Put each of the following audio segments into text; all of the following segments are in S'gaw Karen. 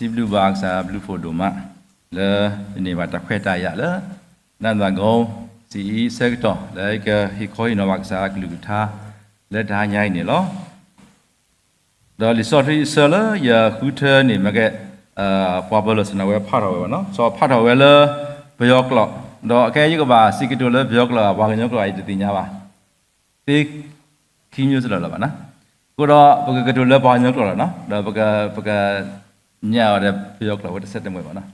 စံးဘျုးဘၣ်ကစၢ်ဘျုးဖှိၣ်ဒိၣ်မး လၢယန့ၢ်ဘၣ်တၢ်ခွဲးတၢ်ယာ်လၢ နၢ်သးကီ စံးအံၤအဆၢကတီၢ် လၢယကဟ့ၣ်ခီဟ့ၣ်နီၤဘၣ်ကစၢ်အကလုၢ်ကထါ လၢတဟါညါအံၤန့ၣ်လီၤ. ဒီးလံာ်စီဆှံအဆၢလၢယဃုထၢန့ၣ် မ့ၢ်ကဲ ပှၤပၢၤလီၢ်ဆၢၣ်နီၤဝဲဖးထီၣ်ဝဲဘၣ်နီၤ, စီၤဖးထီၣ်ဝဲလၢ ပယီၤကျိာ်, ဒီးအခဲအံၤယကဘၣ်စံးကတိၤလၢပယီၤကျိာ်ဧါ ပှၤကညီကျိာ်ဧါ ယတသ့ၣ်ညါဘၣ် သ့ခံမျိုးစလၢာ်လၢၤဘၣ်နီၤ. အဃိဒီးပကကတိၤလၢပှၤကညီကျိာ်လီၤနီၤ, ဒီးပက ပက ညါအီၤဒီးပယီၤကျိာ်ဝဲတဆၢတမှဲဘၣ်နီၤ.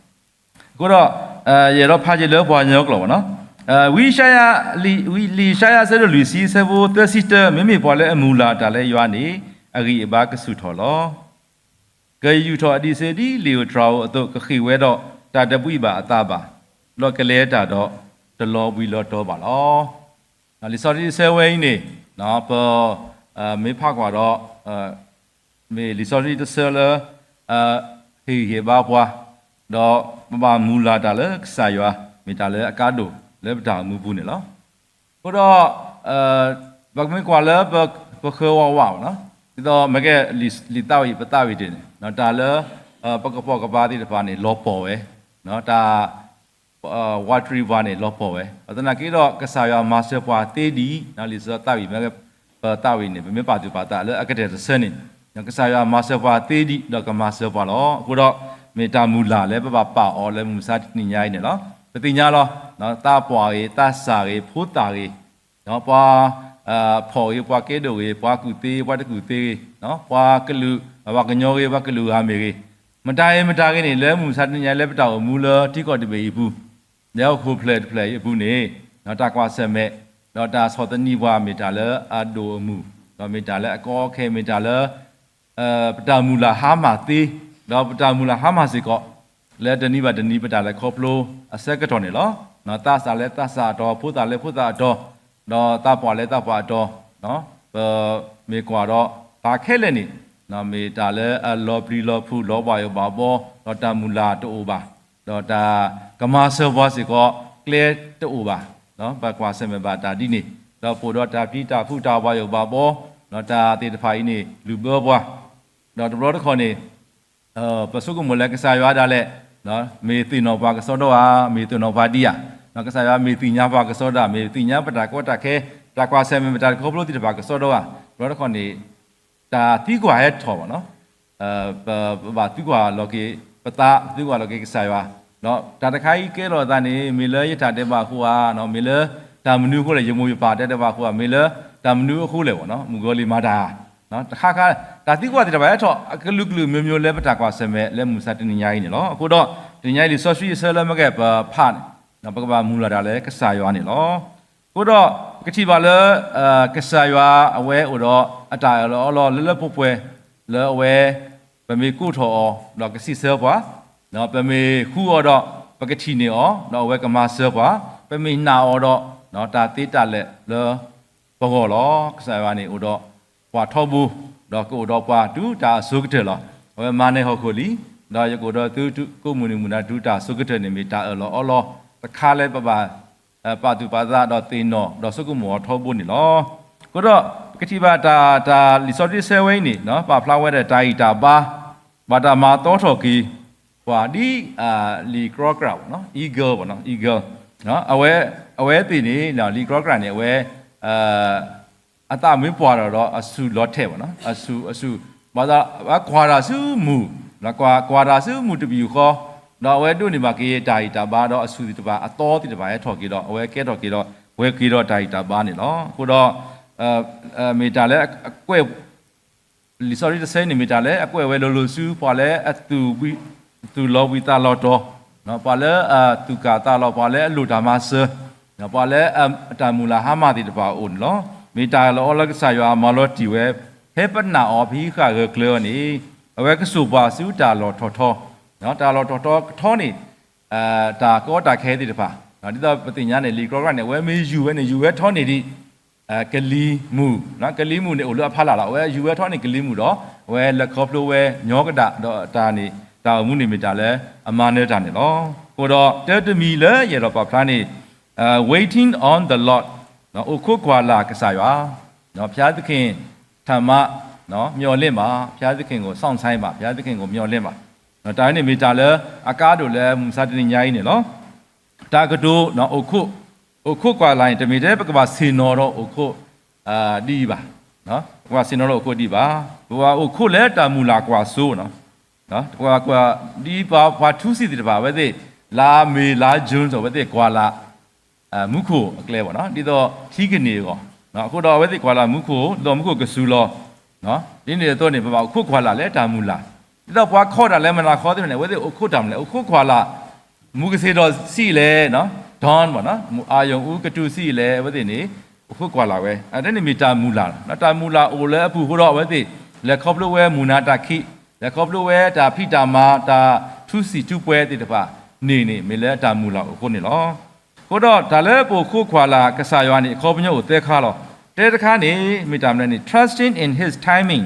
အဃိဒီး ယအဲၣ်ဒိးဖးက့ၤလၢပှၤကညီကျိာ်ဘၣ်နီၤ. ဝံယၡါယၤ လံာ် လံာ်ယၡါယၤအဆၢဒိၣ်လွံၢ်ဆံ အဆၢဖိသၢဆံတၢ မ့မ့ၢ်ပှၤလၢအမုၢ်လၢ်တၢ်လၢယွၤန့ၣ် အဂံၢ်အဘါကဆူၣ်ထီၣ်လီၤ. ကယူာ်ထီၣ်အဒံးဆှၣ်ဒ်လံာ်ဧိၤတြၤဧိၤအသိး ကဃ့ၢ်ဝဲဒီးတၢ်တဘှံးဘၣ်အသးဘၣ်, ဒီးကလဲၤတၢ်ဒီးတလီၤဘှံးလီၤတီၤဘၣ်လီၤ. လံာ်စီဆှံတဆၢဝဲအံၤန့ၣ် ပ မ့ၢ်ဖးကွၢ်ဒီး မ့ၢ်လံာ်စီဆှံတဆၢလၢ ဟ့ၣ်ဂံၢ်ဟ့ၣ်ဘါပှၤ, ဒီးပဘၣ်မုၢ်လၢ်တၢ်လၢကစၢ်ယွၤ မ့ၢ်တၢ်လၢအကါဒိၣ်လၢပတၢ်အိၣ်မူပူၤန့ၣ်လီၤ. အဃိဒီး ပကမ့ၢ်ကွၢ်လၢ ပဃၢဝးဝးဘၣ်နီၤ, ဒ်သိးမ့ၢ်ကဲ လံာ်သးဝံၣ်ပသးဝံၣ်တ့ၢ်န့ၣ် တၢ်လၢ ပကပိာ်ကပၤသ့ၣ်တဖၣ်န့ၣ် လီၤပှီၢ်ဝဲ, တၢ် ဝးတရံးပှၤန့ၣ် လီၤပှီၢ်ဝဲ, ဘၣ်ဆၣ်သနာ်က့ဒီး ကစၢ်ယွၤမၤစၢၤပှၤသ့ဒံး, လံာ်စီသးဝံၣ်မ့ၢ် ပသးဝံၣ်န့ၣ် ပမ့ၢ်ပာ်သူၣ်ပာ်သးလၢအကတၢၢ်တဆၢန့ၣ် ကစၢ်ယွၤမၤစၢၤပှၤသ့ဒံး ဒီးကမၤစၢၤပှၤလီၤ. အဃိဒီး မ့ၢ်တၢ်မုၢ်လၢ်လၢပဘၣ်ပာ်အီၤလၢမုၢ်မဆါတနံၤညါအံၤန့ၣ်လီၤ. ပသ့ၣ်ညါလီၤ, သးပှၢ်ဂ့ၤ, သးစၢ်ဂ့ၤ, ဖိသၣ်ဂ့ၤ, ပှၤ ဖှီၣ်ဂ့ၤ, ပှၤကဲဒိၣ်ဂ့ၤ, ပှၤကူၣ်သ့, ပှၤတကူၣ်သ့ဂ့ၤ, ပှၤကလုာ် ပှၤကညီဂ့ၤ, ပှၤကလုာ်ဂၤမ့ၢ်ဂ့ၤ, မတၤဂ့ၤမတၤဂ့ၤန့ၣ် လၢမုၢ်မဆါတနံၤညါ လၢပတၢ်အိၣ်မူလၢထံကီၢ်တဘ့ၣ်အံၤအပူၤ, လၢဟီၣ်ခိၣ်ဖျၢၣ်တဖျၢၣ်အံၤအပူၤန့ၣ် တၢ်ကွၢ်ဆၢၣ်မဲာ် ဒီးတၢ်ဆီၣ်သနံးပှၤ မ့ၢ်တၢ်လၢအဒိၣ်အမုၢ်, ဒီးမ့ၢ်တၢ်လၢအကီအခဲ, မ့ၢ်တၢ်လၢ ပတၢ်မုၢ်လၢ်ဟါမၢ်သ့, ဒီးပတၢ်မုၢ်လၢ်ဟါမၢ်စ့ၢ်ကီး လၢတနံၤဘၣ်တနံၤ ပတၢ်လဲၤခီဖျိအဆၢကတီၢ်န့ၣ်လီၤ. သးစၢ်လၢသးစၢ်အတီၤ, ဖိသၣ်လၢဖိသၣ်အတီၤ, ဒီးသးပှၢ်လၢသးပှၢ်အတီၤ, ပမ့ၢ်ကွၢ်ဒီး တၢ်ခဲလၢာ်န့ၣ် မ့ၢ်တၢ်လၢအလီၤပျံၤလီၤဖုး လီၤဘၣ်ယိၣ်ဘၣ်ဘီ, ဒီးတၢ်မုၢ်လၢ်တအိၣ်ဘၣ်, ဒီးတၢ်ကမၤစၢၤပှၤစ့ၢ်ကီး ကျဲတအိၣ်ဘၣ်, ပကွၢ်ဆၢၣ်မဲာ်ဘၣ်တၢ်ဒ်န့ၣ်, ဒီးပအိၣ်ဒီးတၢ်ပျံၤတၢ်ဖုး တၢ်ဘၣ်ယိၣ်ဘၣ်ဘီ, ဒီးတၢ်သ့ၣ်တဖၣ်အံၤန့ၣ် လုၢ်ဘၢပှၤ, ဒီးတဘျီတခီၣ်န့ၣ် ပဆိကမိၣ်လၢကစၢ်ယွၤဒၣ်လဲာ် မ့ၢ်သ့ၣ်နီၣ်ပှၤကစီဒီဧါ, မ့ၢ်သ့ၣ်နီၣ်ပှၤဒံးဧါ, ကစၢ်ယွၤမ့ၢ်သ့ၣ်ညါပှၤကစီဒီဧါ, မ့ၢ်သ့ၣ်ညါပတၢ်ကီတၢ်ခဲ, တၢ်ကွၢ်ဆၢၣ်မဲာ် ပတၢ်လဲၤခီဖျိသ့ၣ်တဖၣ်ကစီဒီဧါ, တဘျီတခီၣ်န့ၣ် တၢ်သံကွၢ်ဟဲထီၣ်ဘၣ်နီၤ, ပဘၣ်သံကွၢ်လီၤက့ၤပသး, သံကွၢ်လီၤက့ၤကစၢ်ယွၤ, ဒီးတၢ်တခါအံၤကဲထီၣ်အသးန့ၣ် မ့ၢ်လၢယတၢ်ဒဲးဘးအဃိဧါ, မ့ၢ်လၢတၢ်မနုၤအဃိလဲၣ်, ယမိၢ်ယပၢ်တၢ်ဒဲးဘးအဃိဧါ, မ့ၢ်လၢတၢ်မနုၤအဃိလဲၣ်ဘၣ်နီၤ, မုၣ်ကီၤလံၢ်မၤတၢ်ဧါ, တခါခါ တၢ်သံကွၢ်သ့ၣ်တဖၣ်ဟဲထီၣ် အကလုာ်ကလုာ်မျိုးမျိုး လၢပတၢ်ကွၢ်ဆၢၣ်မဲာ် လၢမုၢ်မဆါတနံၤညါအံၤန့ၣ်လီၤ. အဃိဒီး တနံၤညါအံၤ လံာ်စီဆှံအဆၢလၢမ့ၢ်ကဲပဖးန့ၣ် ပကဘၣ်မုၢ်လၢ်တၢ်လၢကစၢ်ယွၤန့ၣ်လီၤ. အဃိဒီး ပကထံၣ်ဘၣ်လၢ ကစၢ်ယွၤအဝဲအိၣ်ဒီးအတၢ်အၢၣ်လီၤအီလီၤလၢလၢပှဲၤပှဲၤ လၢအဝဲ ပမ့ၢ်ကိးထီၣ်အီၤ ဒီးကစံးဆၢပှၤ, ပမ့ၢ်ဃုအီၤဒီး ပကထံၣ်န့ၢ်အီၤ ဒီးအဝဲကမၤစၢၤပှၤ, ပမ့ၢ်နာ်အီၤဒီး တၢ်သ့တၢ်လၢာ်လၢပဂီၢ်လီၤ. ကစၢ်ယွၤန့ၣ်အိၣ်ဒီးပှၤထီဘိ, ဒီးကအိၣ်ဒီးပှၤတုၤတၢ်အစိၤကတၢၢ်လီၤ. အဝဲမၤနၢၤဟီၣ်ခိၣ်လံ, ဒီးယကအိၣ်ဒီးသုကိးမုၢ်နံၤမုၢ်နၤတုၤတၢ်အစိၤကတၢၢ်န့ၣ် မ့ၢ်တၢ်အၢၣ်လီၤအီလီၤတခါလၢပဘၣ် ပာ်သူၣ်ပာ်သးဒီးသ့ၣ်နီၣ်ဒီးဆိကမိၣ်အီၤထီဘိန့ၣ်လီၤ. အဃိဒီး ပကထံၣ်ဘၣ်တၢ် တၢ်လံာ်စီဆှံဆၢဝဲအံၤန့ၣ် ပာ်ဖျါဝဲဒၣ်တၢ်ဂံၢ်တၢ်ဘါ, ဘၣ်တၢ်မၤသီထီၣ်က့ၤ ပှၤဒ် လံာ်ကြီကြး eagle ဘၣ်နီၤ, eagle အဝဲ အဝဲသ့ၣ်န့ၣ် လံာ်ကြီကြးန့ၣ် အဝဲ အသးမ့ၢ်ပှၢ်ထီၣ်ဒီး အဆူၣ်လီၤထဲးဘၣ်နီၤ, အဆူၣ် အဆူၣ် ဘၣ်ဆၣ် အကွၢ်တၢ်ဆူမူၢ်, ကွၢ်တၢ်ဆူမူၢ်တပယူာ်ဃီ, ဒီးအဝဲဒိးန့ၢ်ဘၣ်က့ၤတၢ်ဂံၢ်တၢ်ဘါ ဒီးအဆူၣ်သ့ၣ်တဖၣ် အသီသ့ၣ်တဖၣ်ဟဲထီၣ်က့ၤဒီး အဝဲကဲထီၣ်က့ၤဒီး ပှဲၤက့ၤဒီးတၢ်ဂံၢ်တၢ်ဘါန့ၣ်လီၤ. အဃိဒီး မ့ၢ်တၢ်လၢအကွဲး လံာ်စီဆှံတဆၢန့ၣ် မ့ၢ်တၢ်လၢအကွဲးဝဲလိၤလိၤဆူ ပှၤလၢအသူၣ်ဝံၤ သူၣ်လီၤဘှံးသးလီၤတီၤ, ပှၤလၢအသူၣ်ကၢ်သးလီၤ, ပှၤလၢအလိၣ်တၢ်မၤစၢၤ, ပှၤလၢအတၢ်မုၢ်လၢ်ဟါမၢ်သ့ၣ်တဖၣ်အအိၣ်န့ၣ်လီၤ. မ့ၢ်တၢ်အၢၣ်လီၤအီလီၤလၢကစၢ်ယွၤမၤလီၤတံၢ်ဝဲ ဖဲပနာ်အီၤ ပဟံးဃာ်ဂၢၢ်ကျၢၤအီၤန့ၣ် အဝဲကစိာ်ပှၤဆူတၢ်လီၢ်ထီၣ်ထီ, တၢ်လီၢ်ထီၣ်ထီကထီန့ၣ် တၢ်ကီတၢ်ခဲသ့ၣ်တဖၣ်, ဒ်သိးပသ့ၣ်ညါန့ၣ် လံာ်ကြီကြးန့ၣ် အဝဲမ့ၢ်ယူၤဝဲန့ၣ် ယူၤဝဲထီန့ၢ်ဒံး ကလံၤမုၢ်, ကလံၤမုၢ်န့ၣ်အိၣ်လၢအဖီလာ်လီၤ. အဝဲယူၤဝဲထီန့ၢ်ကလံၤမုၢ်ဒီး အဝဲလဲၤခီဖျိဝဲညီကဒၣ်ဒီးတၢ်န့ၣ် တၢ်အိၣ်မူန့ၣ်မ့ၢ်တၢ်လၢအမၤနၢၤတၢ်န့ၣ်လီၤ. အဃိဒီးတၢတမံၤလၢယအဲၣ်ဒိးပာ်ဖျါန့ၣ် waiting on the Lord, အိၣ်ခိးကွၢ်လၢ်ကစၢ်ယွၤ, ဘုရားသခင် ထံမှ မျှော်လင့်ပါ, ဘုရားသခင်ကို စောင့်ဆိုင်းပါ, ဘုရားသခင်ကို မျှော်လင့်ပါ. တၢ်ဝဲန့ၣ်မ့ၢ်တၢ်လၢအကါဒိၣ်လၢမုၢ်မဆါတနံၤညါအံၤန့ၣ်လီၤ. တၢ်ကတိၤ အိၣ်ခိးကွၢ်လၢ်န့ၣ် တမ့ၢ်ထဲပကဘၣ်ဆ့ၣ်နီၤဒီးအိၣ်ခိးဒ်အံၤဘၣ်. ပကဘၣ်ဆ့ၣ်နီၤဒီးအိၣ်ခိးဒ်အံၤဘၣ်. ပဘၣ်အိၣ်ခိးလၢတၢ်မုၢ်လၢ်ကွၢ်စိ ပှၤကွၢ်ဒ်ပှၤထူစံးသ့ၣ်တဖၣ် အဝဲသ့ၣ် လါမ့ၤ လါ June အဝဲသ့ၣ်ကွၢ်လၢ် မူခိၣ်အကျဲဘၣ်နီၤ, ဒ်သိးထံကန့ၢ်အဂီၢ်, အဃိဒီးအဝဲသ့ၣ်ကွၢ်လၢ်မူခိၣ် ဒ်သိးမူခိၣ်ကစူၤလီၤ. ဒ်န့ၣ်အသိးန့ၣ် ပဘၣ်အိၣ်ခိးကွၢ်လၢ်လၢတၢ်မုၢ်လၢ်, ဒ်သိးပှၤခီၣ်တၢ်လၢမုၢ်နၤခီသ့ၣ်တဖၣ်န့ၣ် အဝဲသ့ၣ်အိၣ်ခိးတၢ်မုၢ်လၢ် အိၣ်ခိးကွၢ်လၢ် မူကသ့ဒီးဆံးလဲၣ်, dawn ဘၣ်နီၤ, မူအါယုၢ်အူကတုၤဆံးလဲၣ် အဝဲသ့ၣ်န့ၣ် အိၣ်ခိးကွၢ်လၢ်ဝဲ, အဝဲန့ၣ်မ့ၢ်တၢ်မုၢ်လၢ်, တၢ်မုၢ်လၢ်အိၣ်လၢအပူၤအဃိဒီး အဝဲသ့ၣ် လဲၤခီဖျိဝဲမုၢ်နၤတၢ်ခံး, လဲၤခီဖျိဝဲတၢ်ဖံးတၢ်မၤ တၢ်ထူစံၣ်ထူပှဲၤသ့ၣ်တဖၣ်န့ၣ်န့ၣ် မ့ၢ်လၢတၢ်မုၢ်လၢ်အိၣ်အဃိန့ၣ်လီၤ. အဃိဒီးတၢ်လၢပအိၣ်ခိးကွၢ်လၢ်ကစၢ်ယွၤန့ၣ် အခီပညီအိၣ်သၢခါလီၤ. တဲတခါန့ၣ် မ့ၢ်တၢ်မနုၤန့ၣ် trusting in his timing,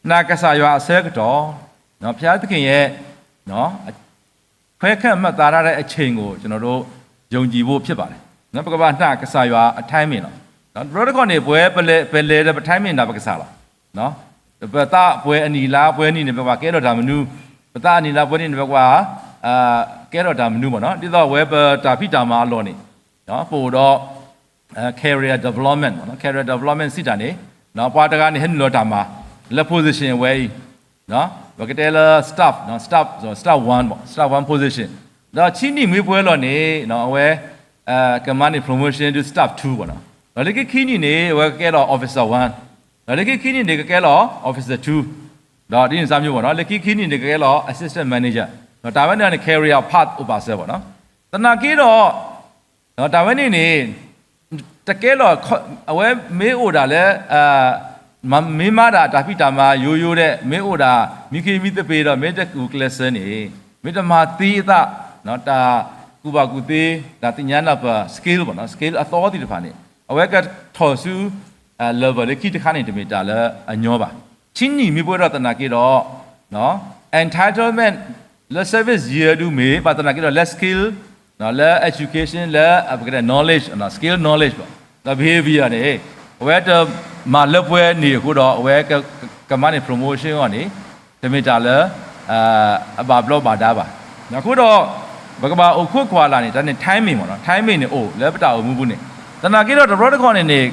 နာ်ကစၢ်ယွၤအဆၢကတီၢ်, ဘုရားသခင်ရဲ့ ခွဲခန့်မှတ်သားထားတဲ့အချိန်ကို ကျွန်တော်တို့ ယုံကြည်ဖို့ဖြစ်ပါတယ်. ပကဘၣ်နာ်ကစၢ်ယွၤအ timing လီၤ. တဘျီတခီၣ်န့ၣ် ပဝဲပလဲၤဒီးပ timing နာ်ပကစၢ်လီၤ. ပသးပှဲၤအနံၣ်လါပှဲၤနံၣ်န့ၣ် ပကဘၣ်ကဲထီၣ်တၢ်မနုၤ, ပသးအနံၣ်လါပှဲၤနံၣ်န့ၣ် ပကဘၣ် ကဲထီၣ်တၢ်မနုၤဘၣ်နီၤ, ဒ်သိးအဝဲပတၢ်ဖံးတၢ်မၤအလီၢ်န့ၣ် ပအိၣ်ဒီး career development နီၤ, career development စံးတၢ်န့ၣ် ပှၤတဂၤန့ၣ် ဟဲနုာ်လီၤတၢ်မၤ လၢ position အဝဲအံၤ ပကတဲလၢ staff, staff, staff one ဘၣ်, staff one position, ဒီးဆံနံၣ်မ့ၢ်ပှဲၤလီၤန့ၣ် အဝဲ ကမၤန့ၢ် promotion to staff two ဘၣ်နီၤ, ဒီးလၢခံခံနံၣ်န့ၣ် အဝဲကကဲထီၣ် officer one, ဒီးလၢခံခံနံၣ်န့ၣ် ကကဲလီၤ officer two, ဒီးဒ်န့ၣ်စၢ်မျိုးဘၣ်နီၤ, လၢခံခံနံၣ်န့ၣ် ကကဲလီၤ assistant manager, ဒီးတၢ်ဝဲန့ၣ်န့ၣ် career path အိၣ်ပာ်စၢၤဘၣ်နီၤ, သနာ်က့ဒီး တၢ်ဝဲန့ၣ်န့ၣ် တကဲလီၤ အဝဲမ့ၢ်အိၣ်ဒၣ်လၢ မ့ၢ်မၤဒၣ်တၢ်ဖံးတၢ်မၤယိယိဒဲး မ့ၢ်အိၣ်ဒၣ် မံခ့မံသပ့ၤဒီး မ့ၢ်တကူၣ်ကျဲးစၢးန့ၣ် မ့ၢ်တမၤသ့အသး တၢ်ကူၣ်ဘၣ်ကူၣ်သ့ တၢ်သ့ၣ်ညါနၢ်ပၢၢ် skill ဘၣ်နီၤ, skill အသီသ့ၣ်တဖၣ်န့ၣ် အဝဲကထီၣ်ဆူ level လၢခံတခါန့ၣ် တမ့ၢ်တၢ်လၢအညီဘၣ်. ဆံနံၣ်မ့ၢ်ပှဲၤဒီးသနာ်က့ဒီး entitlement လၢ service year ဒုးမ့ၢ် ဘၣ်သနာ်က့ဒီး လၢ skill လၢ education လၢ ပကတဲ knowledge, skill knowledge ဘၣ်, ဒီး behavior န့ၣ် အဝဲတမၤလၢပှဲၤန့ၣ်အဃိဒီး အဝဲကမၤန့ၢ် promotion အဂီၢ်န့ၣ် တမ့ၢ်တၢ်လၢ အဘၣ်ဘျီးဘၣ်ဒါဘၣ်. အဃိဒီး ပကဘၣ်အိၣ်ခိးကွၢ်လၢ်န့ၣ် တၢ်န့ၣ် timing မ့ၢ်နီၤ, timing န့ၣ်အိၣ်လၢပတၢ်အိၣ်မူပူၤန့ၣ်, သနာ်က့ဒီးတဘျီတခီၣ်န့ၣ်န့ၣ်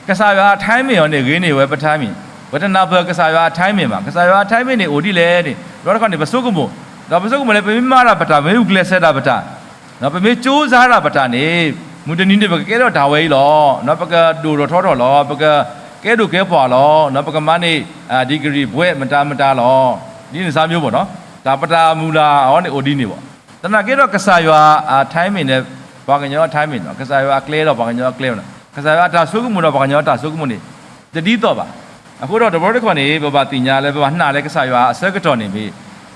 ကစၢ်ယွၤ timing အီၤန့ၣ် ဂ့ၤန့ၢ်ဝဲပ timing, ပတနၢ်ပၢၢ်ကစၢ်ယွၤ timing ဘၣ်, ကစၢ်ယွၤ timing န့ၣ်အိၣ်ဒ်လဲၣ်န့ၣ် တဘျီတခီၣ်န့ၣ် ပဆိကမိၣ်, ဒီးပဆိကမိၣ်လၢ ပမ့ၢ်မၤတၢ်ပတၢ် ပမ့ၢ်ဂုာ်ကျဲးစၢးတၢ်ပတၢ် ပမ့ၢ်ကၠိစါတၢ်ပတၢ်န့ၣ် မုၢ်တနံၤန့ၣ် ပကကဲထီၣ်တၢ်ဝဲအံၤလီၤ, ပကဒိၣ်ထီၣ်ထီထီၣ်လီၤ, ပကကဲဒိၣ်ကဲပှၢ်လီၤ, ပကမၤန့ၢ် degree ဘွဲ့မတၤမတၤလီၤ, ဒ်န့ၣ်စၢ်မျိုးဘၣ်နီၤ, တၢ်ပတၢ်မုၢ်လၢ်အီၤန့ၣ်အိၣ်ဒ်န့ၣ်ဘၣ်. သနာ်က့ဒီးကစၢ်ယွၤအ timing န့ၣ် ပှၤကညီ timing နီၤ, ကစၢ်ယွၤအကျဲဒီးပှၤကညီအကျဲဘၣ်နီၤ, ကစၢ်ယွၤအတၢ်ဆိကမိၣ်ဒီးပှၤကညီအတၢ်ဆိကမိၣ်န့ၣ် တဒ်သိးဘၣ်. အဃိဒီးတဘျီတခီၣ်န့ၣ် ပဘၣ်သ့ၣ်ညါလၢပဘၣ်နာ်လၢကစၢ်ယွၤအဆၢကတီၢ်န့ၣ်မ့ၢ်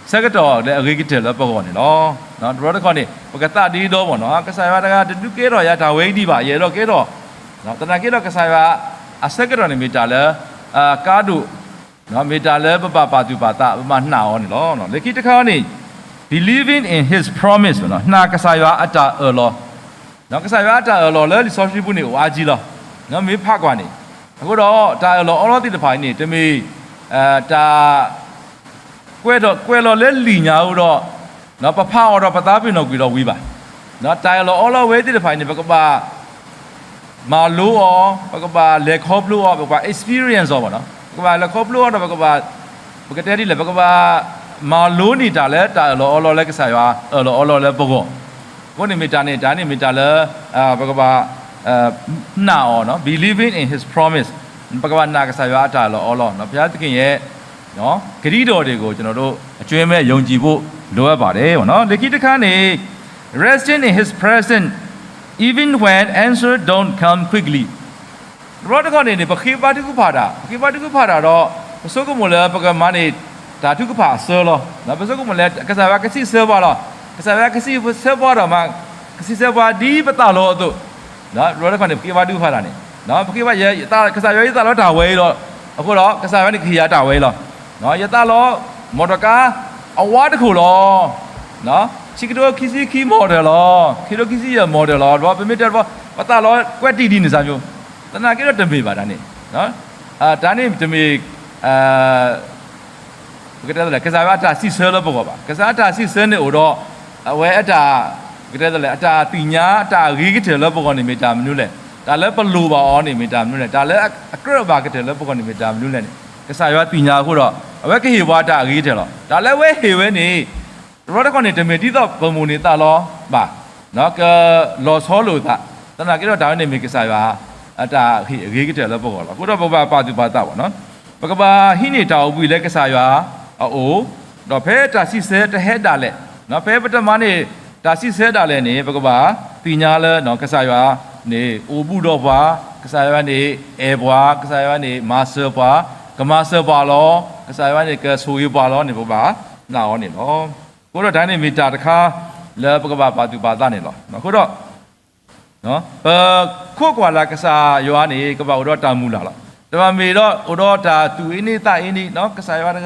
ဆၢကတီၢ်လၢအဂ့ၤကတၢၢ်လၢပဂီၢ်န့ၣ်လီၤ. တဘျီတခီၣ်န့ၣ် ပကသးဒ့ဒီဘၣ်နီၤ, ကစၢ်ယွၤတဂၤတဒုးကဲထီၣ်ယၤတၢ်ဝဲအံၤဒံးဘၣ်, ယအဲၣ်ဒိးကဲထီၣ်, သနာ်က့ဒီးကစၢ်ယွၤအဆၢကတီၢ်န့ၣ်မ့ၢ်တၢ်လၢ ကါဒိၣ်, မ့ၢ်တၢ်လၢပဘၣ်ပာ်သူၣ်ပာ်သး ပဘၣ်နာ်အီၤန့ၣ်လီၤ. လၢခံတခါန့ၣ် believing in his promise နာ်ကစၢ်ယွၤအတၢ်အၢၣ်လီၤ ကစၢ်ယွၤအတၢ်အၢၣ်လီၤလၢလံာ်စီဆှံပူၤန့ၣ် အိၣ်အါကံလီၤ. မ့ၢ်ဖးကွၢ်န့ၣ်, အဃိဒီး တၢ်အၢၣ်လီၤအီလီၤသ့ၣ်တဖၣ်အံၤန့ၣ် တမ့ၢ် တၢ် ကွဲးဒီးကွဲးလီၤလၢလံာ်ညါအဃိဒီး ပဖးအီၤဒီးပသးပ့ၤနီၣ်ကွံာ်ဒီးဝံၤဘၣ်. တၢ်အၢၣ်လီၤအီလီၤဝဲသ့ၣ်တဖၣ်အံၤန့ၣ် ပကဘၣ် မၤလိအီၤ, ပကဘၣ်လဲၤခီဖျိအီၤ, ပကဘၣ် experience အီၤဘၣ်နီၤ, ပကဘၣ်လဲၤခီဖျိအီၤဒီး ပကဘၣ် ပကတဲဒ်လဲၣ်, ပကဘၣ်မၤလိန့ၢ်တၢ်လၢတၢ်အၢၣ်လီၤအီလီၤလၢကစၢ်ယွၤအၢၣ်လီၤအီလီၤလၢပဂီၢ်. အဃိန့ၣ်မ့ၢ်တၢ်န့ၣ် တၢ်န့ၣ်မ့ၢ်တၢ်လၢ ပကဘၣ် နာ်အီၤ, believing in his promise, ပကဘၣ်နာ်ကစၢ်ယွၤအတၢ်အၢၣ်လီၤအီလီၤ, ဘုရားသခင်ရဲ့ ကတိတော်တွေကို ကျွန်တော်တို့ အကြွင်းမဲ့ယုံကြည်ဖို့ လိုအပ်ပါတယ်ပေါ့နော်. လၢခံတခါန့ၣ် resting in his presence even when answer don't come quickly. တဘျီတခီၣ်န့ၣ်န့ၣ် ပဃ့ဘါထုကဖၣ်တၢ်, ပဃ့ဘါထုကဖၣ်တၢ်ဒီး ပဆိကမိၣ်လၢပကမၤန့ၢ်တၢ်ထုကဖၣ်အစၢလီၤ. ပဆိကမိၣ်လၢ ကစၢ်ယွၤကစံးဆၢပှၤလီၤ. ကစၢ်ယွၤကစံးဆၢပှၤဒီးမး, ကစံးဆၢပှၤဒ်ပသးလီအသိး, တဘျီတခီၣ်န့ၣ် ပဃ့ဘါထုကဖၣ်တၢ်န့ၣ် ပဃ့ဘါ ကစၢ်ယွၤယသးလီတၢ်ဝဲအံၤလီၤ. အဃိဒီး ကစၢ်ယွၤန့ၣ်ကဟ့ၣ်ယၤတၢ်ဝဲအံၤလီၤ. ယသးလီ မော်တော်ကား အဝါတခိၣ်လီၤ. ဆံကထိခံဆံခံ model လီၤ. ခံကထိခံဆံယဲၢ် model လီၤ. ဒီးပမ့ၢ်တဲ ပသးလီကွဲးတံၢ်ဒ်န့ၣ်စၢ်ယိၤ, သနာ်က့ဒီးတမ့ၢ်ဘၣ်တၢ်န့ၣ်, တၢ်န့ၣ်တမ့ၢ် အ ပကတဲလဲၣ် ကစၢ်ယွၤအတၢ်စံးဆၢလၢပဂီၢ်ဘၣ်. ကစၢ်အတၢ်စံးဆၢန့ၣ်အိၣ်ဒီး အဝဲအတၢ် ပကတဲလဲၣ် အတၢ်သ့ၣ်ညါ အတၢ်အဂ့ၤကတၢၢ်လၢပဂီၢ်န့ၣ်မ့ၢ်တၢ်မနုၤလဲၣ်. တၢ်လၢပလိၣ်ဘၣ်အီၤန့ၣ်မ့ၢ်တၢ်မနုၤလဲၣ်. တၢ်လၢအကြၢးဘၣ်ကတၢၢ်လၢပဂီၢ်န့ၣ်မ့ၢ်တၢ်မနုၤလဲၣ်န့ၣ် ကစၢ်ယွၤသ့ၣ်ညါအဃိဒီး အဝဲကဟ့ၣ်ပှၤတၢ်အဂ့ၤကတၢၢ်လီၤ. တၢ်လၢအဝဲဟ့ၣ်ဝဲန့ၣ် တဘျီတခီၣ်န့ၣ် တမ့ၢ်ဒ်သိးပမိၣ်န့ၢ်သးလီဘၣ်, ကလီၤဆီလိာ်သး, သနာ်က့ဒီးတၢ်ဝဲန့ၣ်မ့ၢ်ကစၢ်ယွၤ အတၢ်ဟ့ၣ်အဂ့ၤကတၢၢ်လၢပဂီၢ်လီၤ. အဃိဒီးပကဘၣ်ပာ်သူၣ်ပာ်သးဘၣ်နီၤ, ပကဘၣ်ဟံးန့ၢ်တၢ်အိၣ်ဘှံးလၢကစၢ်ယွၤအအိၣ်, ဒီးဖဲတၢ်စံးဆၢတဟဲဒၣ်လဲာ်, ဖဲပတမၤန့ၣ် တၢ်စံးဆၢဒၣ်လဲာ်န့ၣ် ပကဘၣ်သ့ၣ်ညါလၢ ကစၢ်ယွၤန့ၣ် အိၣ်ဘူးဒီးပှၤ, ကစၢ်ယွၤန့ၣ် အဲၣ်ပှၤ, ကစၢ်ယွၤန့ၣ် မၤစၢၤပှၤ, ကမၤစၢၤပှၤလီၤ, ကစၢ်ယွၤန့ၣ် ကဆိၣ်ဂ့ၤပှၤလီၤန့ၣ် ပကဘၣ်နာ်အီၤန့ၣ်လီၤ. အဃိဒီးတၢ်န့ၣ်မ့ၢ်တၢ်တခါ လၢပကဘၣ်ပာ်သူၣ်ပာ်သးန့ၣ်လီၤ. အဃိဒီး ပခိးကွၢ်လၢ်ကစၢ်ယွၤန့ၣ် ကဘၣ်အိၣ်ဒီးတၢ်မုၢ်လၢ်လီၤ. တဘၣ်မ့ၢ်ဒီးအိၣ်ဒီးတၢ်သူၣ်အ့န့သးအ့န့ ကစၢ်ယွၤတ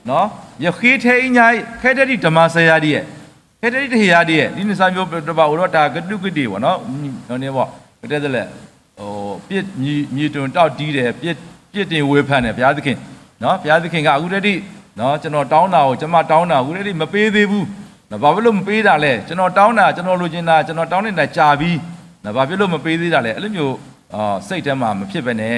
ဂၤ, ယဃ့ထဲအံၤညါအံၤ ခဲထဲဒံးတမၤစၢၤယၤဒ်ယဲၢ်, ခဲထဲဒံးတဟ့ၣ်ယၤဒ်ယဲၢ်, ဒ်န့ၣ်စၢ်မ့ၢ်တဘၣ်အိၣ်ဒီးတၢ်ကဒူးကဒ့ၣ်ဘၣ်, ကတဲလဲၣ် မြေတုန်တောင်တီးတယ်, ပြစ်တင်ဝေဖန်တယ် ဘုရားသခင်, ဘုရားသခင်က အခုထက်ထိ ကျွန်တော်တောင်းတာကို ကျွန်မတောင်းတာကို အခုထက်ထိမပေးသေးဘူး, ဘာဖြစ်လို့မပေးတာလဲ, ကျွန်တော်တောင်းတာ ကျွန်တော်လိုချင်တာ ကျွန်တော်တောင်းနေတာကြာပြီ, ဘာဖြစ်လို့မပေးသေးတာလဲ, အဲ့လိုမျိုးစိတ်ထဲမှာမဖြစ်ဘဲနဲ့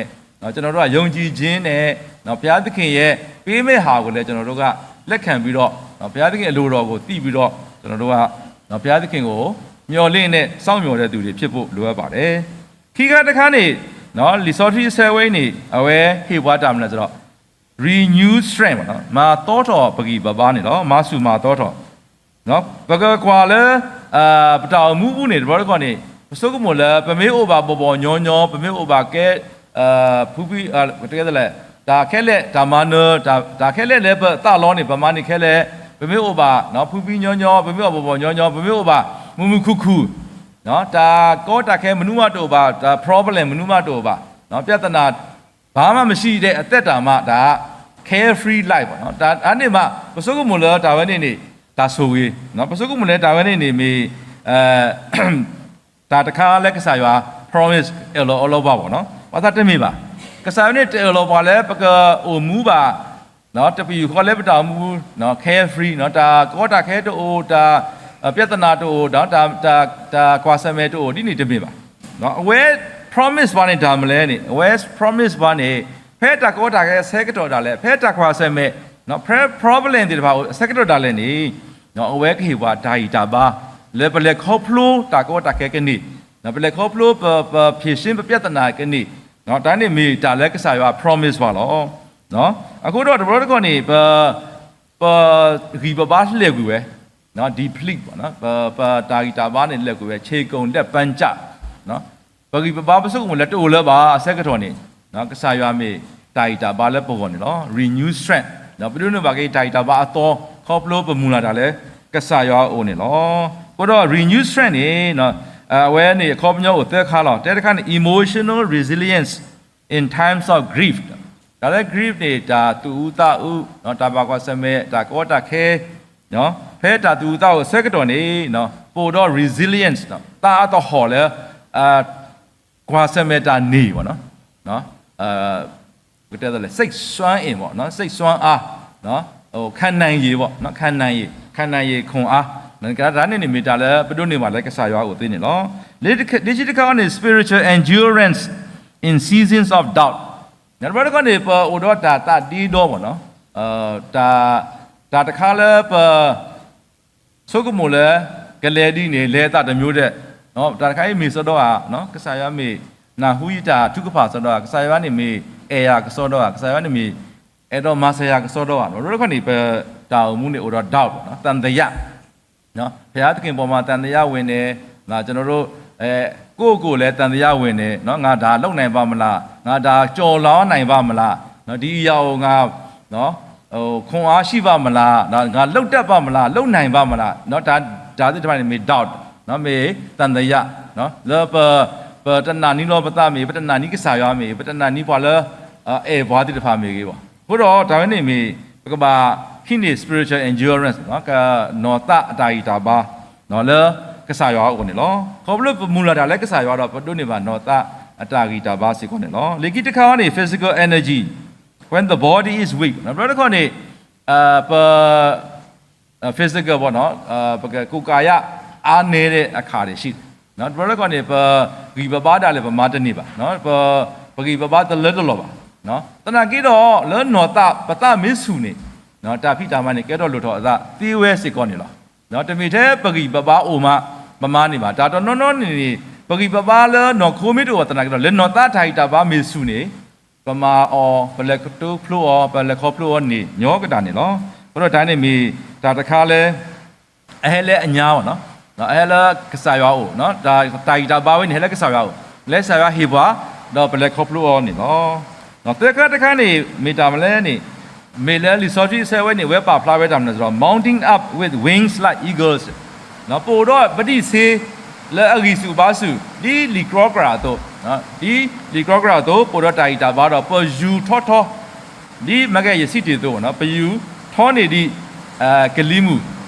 ကျွန်တော်တို့ကယုံကြည်ခြင်းနဲ့ ဘုရားသခင်ရဲ့ပေးမဲ့ဟာကိုလည်းကျွန်တော်တို့ကလက်ခံပြီးတော့ ဘုရားသခင်အလိုတော်ကိုသိပြီးတော့ ကျွန်တော်တို့က ဘုရားသခင်ကိုမျှော်လင့်နဲ့စောင့်မျှော်တဲ့သူတွေဖြစ်ဖို့လိုအပ်ပါတယ်. ခံခါတစ်ခါန့ၣ် လံာ်စီဆှံအဆၢဝဲအံၤန့ၣ် အဝဲဟ့ၣ်ပှၤတၢ်မနုၤလဲၣ်ဆိုတော့ renew strength ပေါ့နော်, မၤသီထီၣ်ပဂံၢ်ပဘါန့ၣ်လီၤ. မၤဆူၣ်မၤသီထီၣ် ပကကွၢ်လၢ ပတၢ်အိၣ်မူပူၤန့ၣ် တဘျီတခီၣ်န့ၣ် ပဆိကမိၣ်လၢ ပမ့ၢ်အိၣ်ဘၣ်ဘီၣ်ဘီၣ်ညီညီ ပမ့ၢ်အိၣ်ဘၣ်ကဲ ဖုဖု တကဲလဲၣ် တၢ်ခဲလၢာ် တၢ်မၤနၢၤ တၢ်ခဲလၢာ်လၢပသးလီန့ၣ် ပမၤန့ၢ်ခဲလၢာ် ပမ့ၢ်အိၣ်ဘၣ် ဖုဖုညီညီ ပမ့ၢ်အိၣ်ဘၣ်ဘီၣ်ဘီၣ်ညီညီ ပမ့ၢ်အိၣ်ဘၣ်မုာ်မုာ်ခုၣ်ခုၣ် တၢ်ကီတၢ်ခဲမနုၤမးတအိၣ်ဘၣ် တၢ် problem မနုၤမးတအိၣ်ဘၣ် ပြဿနာ ဘာမှမရှိတဲ့အသက်တာမှာ ဒါ carefree life ပေါ့နော်. ဒါ ဒါနဲ့မှ ပစိကမုန်လၢတၢ်ဝဲန့ၣ်န့ၣ် တၢ်ဆိၣ်ဂ့ၤ နော်. ပစိကမုန်လၢတၢ်ဝဲန့ၣ်န့ၣ် မ့ၢ် တၢ်တခါလၢကစၢ်ယွၤ promise အၢၣ်လီၤအီလီၤပှၤပေါ့နော်. ပှၤသးတမ့ၢ်ဘၣ်. ကစၢ်ယွၤန့ၣ်တအၢၣ်လီၤပှၤလၢပကအိၣ်မူဘၣ် နော်, တပယူာ်ဃီလၢပတၢ်အိၣ်မူ နော်, carefree နော်, တၢ်ကီတၢ်ခဲတအိၣ်, တၢ် ပြဿနာတအိၣ်, တၢ် တၢ်ကွၢ်ဆၢၣ်မဲာ်တအိၣ် ဒ်န့ၣ်တမ့ၢ်ဘၣ်. နော်, အဝဲ promise ပှၤန့ၣ်တၢ်မနုၤလဲၣ်န့ၣ်, အဝဲ promise ပှၤန့ၣ် ဖဲတၢ်ကီတၢ်ခဲအဆၢကတီၢ်ဒၣ်လဲာ်, ဖဲတၢ်ကွၢ်ဆၢၣ်မဲာ်, နော်, ဖဲ problem သ့ၣ်တဖၣ်အဆၢကတီၢ်ဒၣ်လဲာ်န့ၣ်, နော်, အဝဲကဟ့ၣ်ပှၤတၢ်ဂံၢ်တၢ်ဘါ လၢပလဲၤခီဖျိတၢ်ကီတၢ်ခဲကန့ၢ်, နော်, ပလဲၤခီဖျိပ ပ ဖြေရှင်း ပပြဿနာကန့ၢ်, နော်, တၢ်န့ၣ်မ့ၢ်တၢ်လၢကစၢ်ယွၤ promise ပှၤလီၤ. နော်, အဃိဒီးတဘျီတခီၣ်န့ၣ် ပ ပဂံၢ်ပဘါလဲၢ်ကွံာ်ဝဲ, နော်, deplete ပေါ့နော်, ပ ပတၢ်ဂံၢ်တၢ်ဘါန့ၣ်လဲၢ်ကွံာ်ဝဲ, ခြေကုန်လက်ပန်းကျ, နော်, ပဂံၢ်ပဘါပစိကမုန်လၢတအိၣ်လၢၤဘၣ်အဆၢကတီၢ်န့ၣ်, နော်, ကစၢ်ယွၤမ့ၢ်တၢ်ဂံၢ်တၢ်ဘါလၢပဂီၢ်န့ၣ်လီၤ. Renew strength, နော်, ပဒိးန့ၢ်ဘၣ်က့ၤတၢ်ဂံၢ်တၢ်ဘါအသီ ခီဖျိပမုၢ်လၢ်တၢ်လၢကစၢ်ယွၤအအိၣ်န့ၣ်လီၤ. အဃိဒီး renew strength န့ၣ်, နော်, အဝဲန့ၣ်အခီပညီအိၣ်သၢခါလီၤ. တဲတခါန့ၣ် emotional resilience in times of grief, တၢ်လၢ grief န့ၣ် တၢ်သူၣ်အုးသးအုး, နော်, တၢ်ဘၣ်ကွၢ်ဆၢၣ်မဲာ် တၢ်ကီတၢ်ခဲ, နော်, ဖဲတၢ်သူၣ်အုးသးအုးအဆၢကတီၢ်န့ၣ်, နော်, ပအိၣ်ဒီး resilience, နော်, သးအတဟီၣ်လၢ ကွၢ်ဆၢၣ်မဲာ်တၢ်န့ၢ်ဘၣ်, နော်, ကတဲလဲၣ် စိတ်စွမ်းအင်ပေါ့နော်, စိတ်စွမ်းအား, နော်, ခံနိုင်ရည်ပေါ့နော်, ခံနိုင်ရည်, ခံနိုင်ရည်ခွန်အား, တၢ်န့ၣ်န့ၣ်မ့ၢ်တၢ်လၢ ပဒိးန့ၢ်ဘၣ်လၢကစၢ်ယွၤအအိၣ်သ့န့ၣ်လီၤ. လၢခံတခါန့ၣ် spiritual endurance in seasons of doubt, တဘျီတခီၣ်န့ၣ် ပအိၣ်ဒီးတၢ်သးဒ့ဒီဘၣ်နော်, တၢ် တၢ်တခါလၢပ ဆိကမိၣ်လၢ ကလဲၤဒ်န့ၣ် လဲၤသးတမျိုးဒဲး, တၢ်တခါအံၤမ့ၢ်စီဒီဧါ, ကစၢ်ယွၤမ့ၢ်နၢ်ဟူယတၢ်ထုကဖၣ်စီဒီဧါ, ကစၢ်ယွၤန့ၣ်မ့ၢ်အဲၣ်ယၤကစီဒီဧါ, ကစၢ်ယွၤန့ၣ်မ့ၢ်အဲၣ်ဒိးမၤစၢၤယၤကစီဒီဧါ, တဘျီတခီၣ်န့ၣ် ပတၢ်အိၣ်မူန့ၣ်အိၣ်ဒီး doubt, သံသယ, ဘုရားသခင်ပေါ်မှာ သံသယဝင်နေ, ကျွန်တော်တို့ ကိုယ့်ကိုယ်လည်း သံသယဝင်နေ, ငါဒါလုပ်နိုင်ပါ့မလား, ငါဒါကျော်လွှားနိုင်ပါ့မလား, ဒီအရာကိုငါ ခွန်အားရှိပါ့မလား, ငါလုပ်တတ်ပါ့မလား, လုပ်နိုင်ပါ့မလား, တၢ်သ့ၣ်တဖၣ်န့ၣ်မ့ၢ် doubt, မ့ၢ်သံသယ, လၢပ ပတနာ်န့ၢ်လီၤပသးမ့ၢ်, ပတနာ်န့ၢ်ကစၢ်ယွၤမ့ၢ်, ပတနာ်န့ၢ်ပှၤလၢ အဲၣ်ပှၤသ့ၣ်တဖၣ်မ့ၢ်ဂ့ၤဘၣ်. အဃိဒီးတၢ်ဝဲန့ၣ်မ့ၢ် ပကဘၣ်ဟံးန့ၢ် spiritual endurance, နီၢ်သးအတၢ်ဂံၢ်တၢ်ဘါ လၢကစၢ်ယွၤအအိၣ်န့ၣ်လီၤ. ခီဖျိပမုၢ်လၢ်တၢ်လၢကစၢ်ယွၤဒီး ပဒိးန့ၢ်ဘၣ်နီၢ်သးအတၢ်ဂံၢ်တၢ်ဘါစ့ၢ်ကီးန့ၣ်လီၤ. လၢခံတခါန့ၣ် physical energy when the body is weak, တဘျီတခီၣ်န့ၣ် ပ physical ပေါ့နော်, ပကကိုယ်ကာယအားနည်းတဲ့အခါတွေရှိတယ်နော်. တဘျီတခါန့ၣ် ပဂံၢ်ပဘါဒၣ်လဲာ် ပမၤတန့ၢ်ဘၣ်နော်, ပဂံၢ်ပဘါတလၢတလီၢ်ဘၣ်နော်. သနာ်က့ဒီး လၢနီၢ်သး ပသးမ့ၢ်ဆူၣ်န့ၣ်နော်, တၢ်ဖံးတၢ်မၤန့ၣ် ကဲထီၣ်လိၣ်ထီၣ်အသးသ့ဝဲစ့ၢ်ကီးန့ၣ်လီၤ. တမ့ၢ်ထဲပဂံၢ်ပဘါအိၣ်မး ပမၤန့ၢ်ဘၣ်. တၢ်တနီၤနီၤန့ၣ်န့ၣ် ပဂံၢ်ပဘါလၢနီၢ်ခိမ့ၢ်တအိၣ်သနာ်က့ဒီး လၢနီၢ်သးတၢ်ဂံၢ်တၢ်ဘါမ့ၢ်ဆူၣ်န့ၣ် ပမၤအီၤ, ပလဲၤခီဖျိအီၤ, ပလဲၤခီဖျိအီၤန့ၣ်ညီကဒၣ်န့ၣ်လီၤ. အဃိဒီးတၢ်န့ၣ်မ့ၢ်တၢ်တခါလၢ အဟဲလၢအညါဘၣ်နော်, အဟဲလၢကစၢ်ယွၤအအိၣ်, တၢ်ဂံၢ်တၢ်ဘါဝဲန့ၣ် ဟဲလၢကစၢ်ယွၤအအိၣ်, လၢကစၢ်ယွၤဟ့ၣ်ပှၤ, ဒီးပလဲၤခီဖျိအီၤန့ၣ်လီၤ. သၢခါတခါန့ၣ် မ့ၢ်တၢ်မနုၤလဲၣ်န့ၣ်, မ့ၢ်လၢလံာ်စီဆှံအဆၢဝဲန့ၣ် အဝဲပာ်ဖျါဝဲတၢ်မနုၤလဲၣ်, mounting up with wings like eagles. ပအိၣ်ဒီးပဒံၣ်ဆ့ လၢအဂံၢ်ဆူၣ်ဘါဆူၣ် ဒ်လံာ်ကြီကြၢ်အသိး, ဒ်လံာ်ကြီကြၢ်အသိး ပအိၣ်ဒီးတၢ်ဂံၢ်တၢ်ဘါဒီး ပယူၤထီထီ ဒ်မ့ၢ်ကဲယစံးတ့ၢ်အသိး, ပယူၤထီန့ၢ်ဒံး ကလံၤမုၢ်,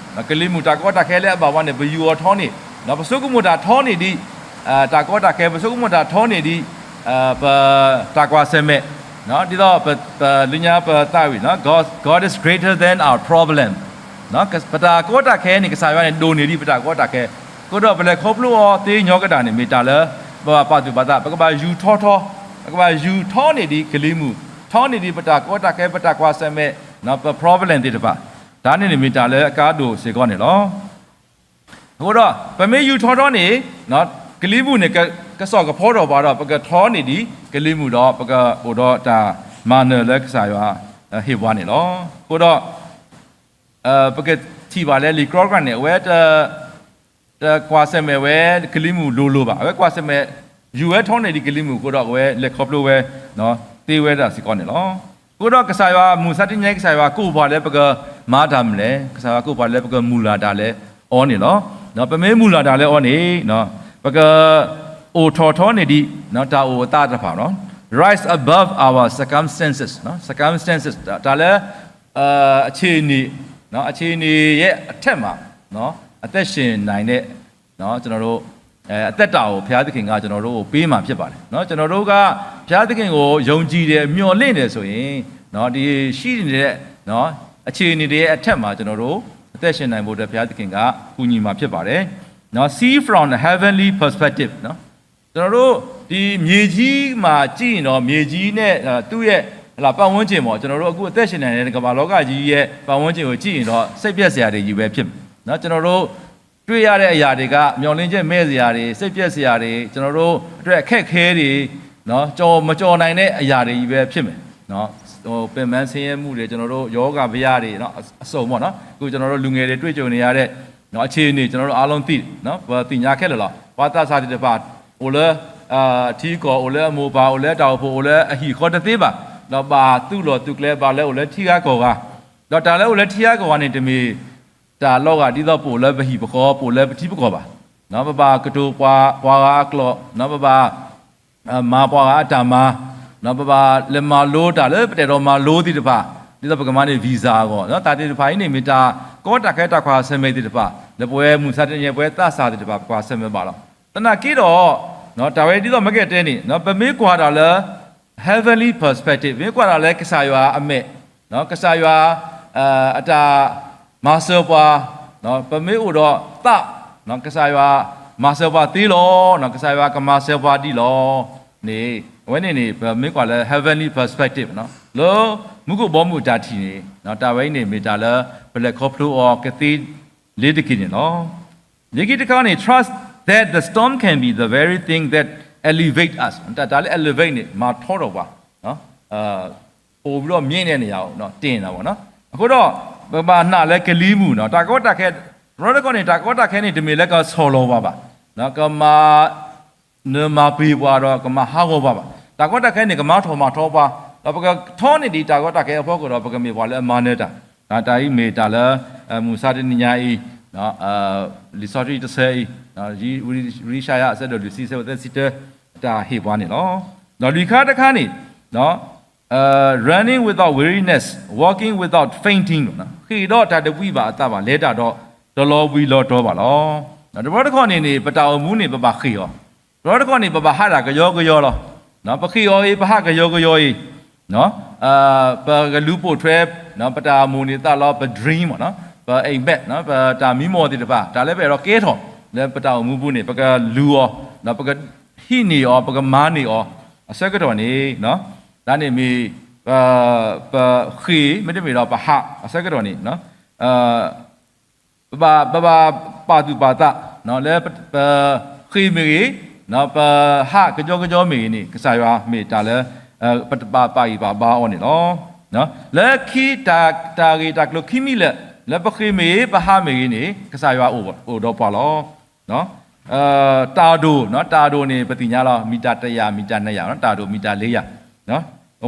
ကလံၤမုၢ်တၢ်ကီတၢ်ခဲလၢအဘၣ်ဝဲန့ၣ် ပယူၤအီၤထီန့ၢ်, ပဆိကမိၣ်တၢ်ထီန့ၢ်ဒံး တၢ်ကီတၢ်ခဲ, ပဆိကမိၣ်တၢ်ထီန့ၢ်ဒံး ပတၢ်ကွၢ်ဆၢၣ်မဲာ်, ဒ်သိးပလၢညါပသးဝံၣ် God, God is greater than our problem. ပတၢ်ကီတၢ်ခဲန့ၣ် ကစၢ်ယွၤန့ၣ် ဒိၣ်န့ၢ်ဒံးပတၢ်ကီတၢ်ခဲ, အဃိဒီးပလဲၤခီဖျိအီၤသ့ညီကဒၣ်န့ၣ် မ့ၢ်တၢ်လၢ ပဘၣ်ပာ်သူၣ်ပာ်သး, ပကဘၣ်ယူၤထီထီ, ပကဘၣ်ယူၤထီန့ၢ်ဒံးကလံၤမုၢ်, ထီန့ၢ်ဒံးပတၢ်ကီတၢ်ခဲ, ပတၢ်ကွၢ်ဆၢၣ်မဲာ်, ပ problem သ့ၣ်တဖၣ်, တၢ်န့ၣ်န့ၣ်မ့ၢ်တၢ်လၢအကါဒိၣ်စ့ၢ်ကီးန့ၣ်လီၤ. အဃိဒီး ပမ့ၢ်ယူၤထီထီန့ၣ် ကလံၤမုၢ်န့ၣ် ကစီၣ်ကဖီထီၣ်ပှၤဒီး ပကထီန့ၢ်ဒံးကလံၤမုၢ်ဒီး ပကအိၣ်ဒီးတၢ်မၤနၢၤလၢကစၢ်ယွၤဟ့ၣ်ပှၤန့ၣ်လီၤ. အဃိဒီး ပကထံၣ်ဘၣ်လၢလံာ်ကြီကြၢ်န့ၣ် အဝဲ တကွၢ်ဆၢၣ်မဲာ်ဝဲကလံၤမုၢ်လိၤလိၤဘၣ်. အဝဲကွၢ်ဆၢၣ်မဲာ် ယူၤဝဲထီန့ၢ်ဒံးကလံၤမုၢ်အဃိဒီး အဝဲလဲၤခီဖျိဝဲ သ့ဝဲဒၣ်စ့ၢ်ကီးန့ၣ်လီၤ. အဃိဒီးကစၢ်ယွၤ မုၢ်မဆါတနံၤညါအံၤ ကစၢ်ယွၤကိးပှၤလၢပကမၤတၢ်မနုၤလဲၣ်, ကစၢ်ယွၤကိးပှၤလၢပကမုၢ်လၢ်တၢ်လၢအီၤန့ၣ်လီၤ. ပမ့ၢ်မုၢ်လၢ်တၢ်လၢအီၤန့ၣ် ပကအိၣ်ထီၣ်ထီန့ၢ်ဒံး တၢ်အိၣ်အသးတဖၣ်လီၤ. Rise above our circumstances, circumstances တၢ်လၢ အခြေအနေ, အခြေအနေရဲ့အထက်မှာ အသက်ရှင်နိုင်တဲ့ ကျွန်တော်တို့ အသက်တာကို ဘုရားသခင်က ကျွန်တော်တို့ကို ပေးမှာဖြစ်ပါတယ်နော်. ကျွန်တော်တို့က ဘုရားသခင်ကို ယုံကြည်တယ် မျှော်လင့်တယ်ဆိုရင်နော် ဒီရှိနေတဲ့နော် အခြေအနေတွေရဲ့အထက်မှာ ကျွန်တော်တို့ အသက်ရှင်နိုင်ဖို့အတွက် ဘုရားသခင်က ကူညီမှာဖြစ်ပါတယ်နော်. See from the heavenly perspective နော်. ကျွန်တော်တို့ ဒီမြေကြီးမှာကြည့်ရင်တော့ မြေကြီးနဲ့ သူ့ရဲ့ ဟလာ ပတ်ဝန်းကျင်ပေါ့ ကျွန်တော်တို့အခုအသက်ရှင်နေတဲ့ ကမ္ဘာလောကကြီးရဲ့ ပတ်ဝန်းကျင်ကိုကြည့်ရင်တော့ စိတ်ပျက်စရာတွေကြီးပဲဖြစ်မယ်နော်. ကျွန်တော်တို့ တွေ့ရတဲ့အရာတွေက မျှော်လင့်ချက်မဲ့စရာတွေ စိတ်ပျက်စရာတွေ ကျွန်တော်တို့အတွက်အခက်အခဲတွေနော် ကျော်မကျော်နိုင်တဲ့အရာတွေကြီးပဲဖြစ်မယ်နော်. ဟိုပင်ပန်းဆင်းရဲမှုတွေ ကျွန်တော်တို့ ရောဂါဘယတွေနော် အစုံပေါ့နော်. အခုကျွန်တော်တို့လူငယ်တွေတွေ့ကြုံနေရတဲ့နော် အခြေအနေ ကျွန်တော်တို့အားလုံးသိနော် ပသ့ၣ်ညါခဲလၢာ်လီၤ. ပှၤသးစၢ်သ့ၣ်တဖၣ် အိၣ်လၢ အထံကီၢ် အိၣ်လၢအမိၢ်ပၢ် အိၣ်လၢတၢ်အိၣ်ဖှိၣ် အိၣ်လၢအဟံၣ်ဃီတသ့ဘၣ်. ဒီးဘၣ်သူၣ်လီၢ်သူၣ်ကျဲ ဘၣ်လၢအိၣ်လၢထံဂၤကီၢ်ဂၤ. ဒီးတၢ်လၢအိၣ်လၢထံဂၤကီၢ်ဂၤန့ၣ် တမ့ၢ်တၢ်လီၤဂာ်ဒ်သိးပအိၣ်လၢပဟံၣ်ပဃီ ပအိၣ်လၢပထံပကီၢ်ဘၣ်. ပဘၣ်ကတိၤပှၤဂၤအကျိာ် ပဘၣ် မၤပှၤဂၤအတၢ်မၤ, ပဘၣ်လဲၤမၤလိတၢ်လၢပတအဲၣ်ဒိးမၤလိသ့ၣ်တဖၣ်, ဒ်သိးပကမၤန့ၢ် visa အဂီၢ်, တၢ်သ့ၣ်တဖၣ်အံၤန့ၣ် မ့ၢ်တၢ်ကီတၢ်ခဲတၢ်ကွၢ်ဆၢၣ်မဲာ်သ့ၣ်တဖၣ် လၢပဝဲမုၢ်မဆါတနံၤညါ ပဝဲသးစၢ်သ့ၣ်တဖၣ် ပကွၢ်ဆၢၣ်မဲာ်ဘၣ်လီၤ. သနာ်က့ဒီး တၢ်ဝဲဒ်သိးမ့ၢ်ကတဲန့ၣ် ပမ့ၢ်ကွၢ်တၢ်လၢ heavenly perspective မ့ၢ်ကွၢ်တၢ်လၢကစၢ်ယွၤအမဲာ် ကစၢ်ယွၤ အတၢ်မၤစၢၤပှၤ, ပမ့ၢ်အိၣ်ဒီးသး ကစၢ်ယွၤမၤစၢၤပှၤသ့လီၤ, ကစၢ်ယွၤကမၤစၢၤပှၤဒ်လီၤန့ၣ် အဝဲန့ၣ်န့ၣ် ပမ့ၢ်ကွၢ်လၢ heavenly perspective လၢမူခိၣ်ဘီမုၢ်အတၢ်ထံၣ်န့ၣ် တၢ်ဝဲအံၤန့ၣ် မ့ၢ်တၢ်လၢပလဲၤခီဖျိအီၤကသ့လ့ၤတက့ၢ်န့ၣ်လီၤ. လၢခံတခါန့ၣ် trust that the storm can be the very thing that elevate us တၢ်တၢ်လၢ elevate န့ၣ် မၤထီထီၣ်ပှၤ ပိုပြီးတော့မြင့်တဲ့နေရာကိုနော် တင်တာပေါ့နော်. အဃိဒီး ပဘၣ်နာ်လၢကလံၤမုၢ်နော် တၢ်ကီတၢ်ခဲ တဘျီတခီန့ၣ် တၢ်ကီတၢ်ခဲန့ၣ် တမ့ၢ်လၢကဆီၣ်လီၤပှၤဘၣ်, ကမၤနၢၤမၤပှ့ၤပှၤဒီး ကမၤဟးဂီၤပှၤဘၣ်. တၢ်ကီတၢ်ခဲန့ၣ် ကမၤထီၣ်မၤထီပှၤ, ဒီးပကထီန့ၢ်ဒံးတၢ်ကီတၢ်ခဲအဖီခိၣ်ဒီး ပကမ့ၢ်ပှၤလၢအမၤနၢၤတၢ်. တၢ်အံၤမ့ၢ်တၢ်လၢ မုၢ်မဆါတနံၤညါအံၤ လံာ်စီဆှံတဆၢအံၤ ဝံယၡါယၤ အဆၢဒိၣ်လွံၢ်ဆံ အဆၢဖိသၢဆံတၢ တၢ်ဟ့ၣ်ပှၤန့ၣ်လီၤ. ဒီးလွံၢ်ခါတခါန့ၣ် running without weariness, walking without fainting ဃ့ၢ်ဒီးတၢ်တဘှံးဘၣ်အသးဘၣ် လဲၤတၢ်ဒီးတလီၤဘှံးလီၤတီၤဘၣ်လီၤ. တဘျီတခီၣ်န့ၣ်န့ၣ် ပတၢ်အိၣ်မူန့ၣ် ပဘၣ်ဃ့ၢ်အီၤ, တဘျီတခီၣ်န့ၣ် ပဘၣ်ဟးတၢ်ကယီကယီလီၤ. ပဃ့ၢ်အီၤအံၤ ပဟးကယီကယီအံၤ ပကလူၤပိာ်ထွဲ ပတၢ်မိၣ်န့ၢ်သးလီ ပ dream မ့ၢ်နီၤ, ပအိပ်မက် ပတၢ်မံမီၢ်သ့ၣ်တဖၣ် တၢ်လၢပအဲၣ်ဒိးကဲထီၣ်လၢပတၢ်အိၣ်မူပူၤန့ၣ် ပကလူၤအီၤ, ဒီးပကဟံးန့ၢ်အီၤ ပကမၤန့ၢ်အီၤအဆၢကတီၢ်န့ၣ်, တၢ်န့ၣ်မ့ၢ် ပ ပဃ့ၢ် မ့တမ့ၢ်ဒီးပဟးအဆၢကတီၢ်န့ၣ် ပဘၣ် ပဘၣ်ပာ်သူၣ်ပာ်သး လၢပ ပဃ့ၢ်မ့ၢ်ဂ့ၤ, ပဟးကကီကကီမ့ၢ်ဂ့ၤန့ၣ် ကစၢ်ယွၤမ့ၢ်တၢ်လၢ ပတဘၣ်ပာ်ဂံၢ်ပာ်ဘါအီၤန့ၣ်လီၤ. လၢခံတၢ် တၢ်ဂ့ၢ်တၢ်ကျိၤခံမံၤလၢာ် လၢပဃ့ၢ်မ့ၢ်ဂ့ၤ ပဟးမ့ၢ်ဂ့ၤန့ၣ် ကစၢ်ယွၤအိၣ် အိၣ်ဒီးပှၤလီၤ. တၢ်ဒိၣ် တၢ်ဒိၣ်န့ၣ် ပသ့ၣ်ညါလီၤ မံၤတၢ်တရာ မံၤတၢ်နှစ်ရာ တၢ်ဒိၣ် မံၤတၢ်လေးရာ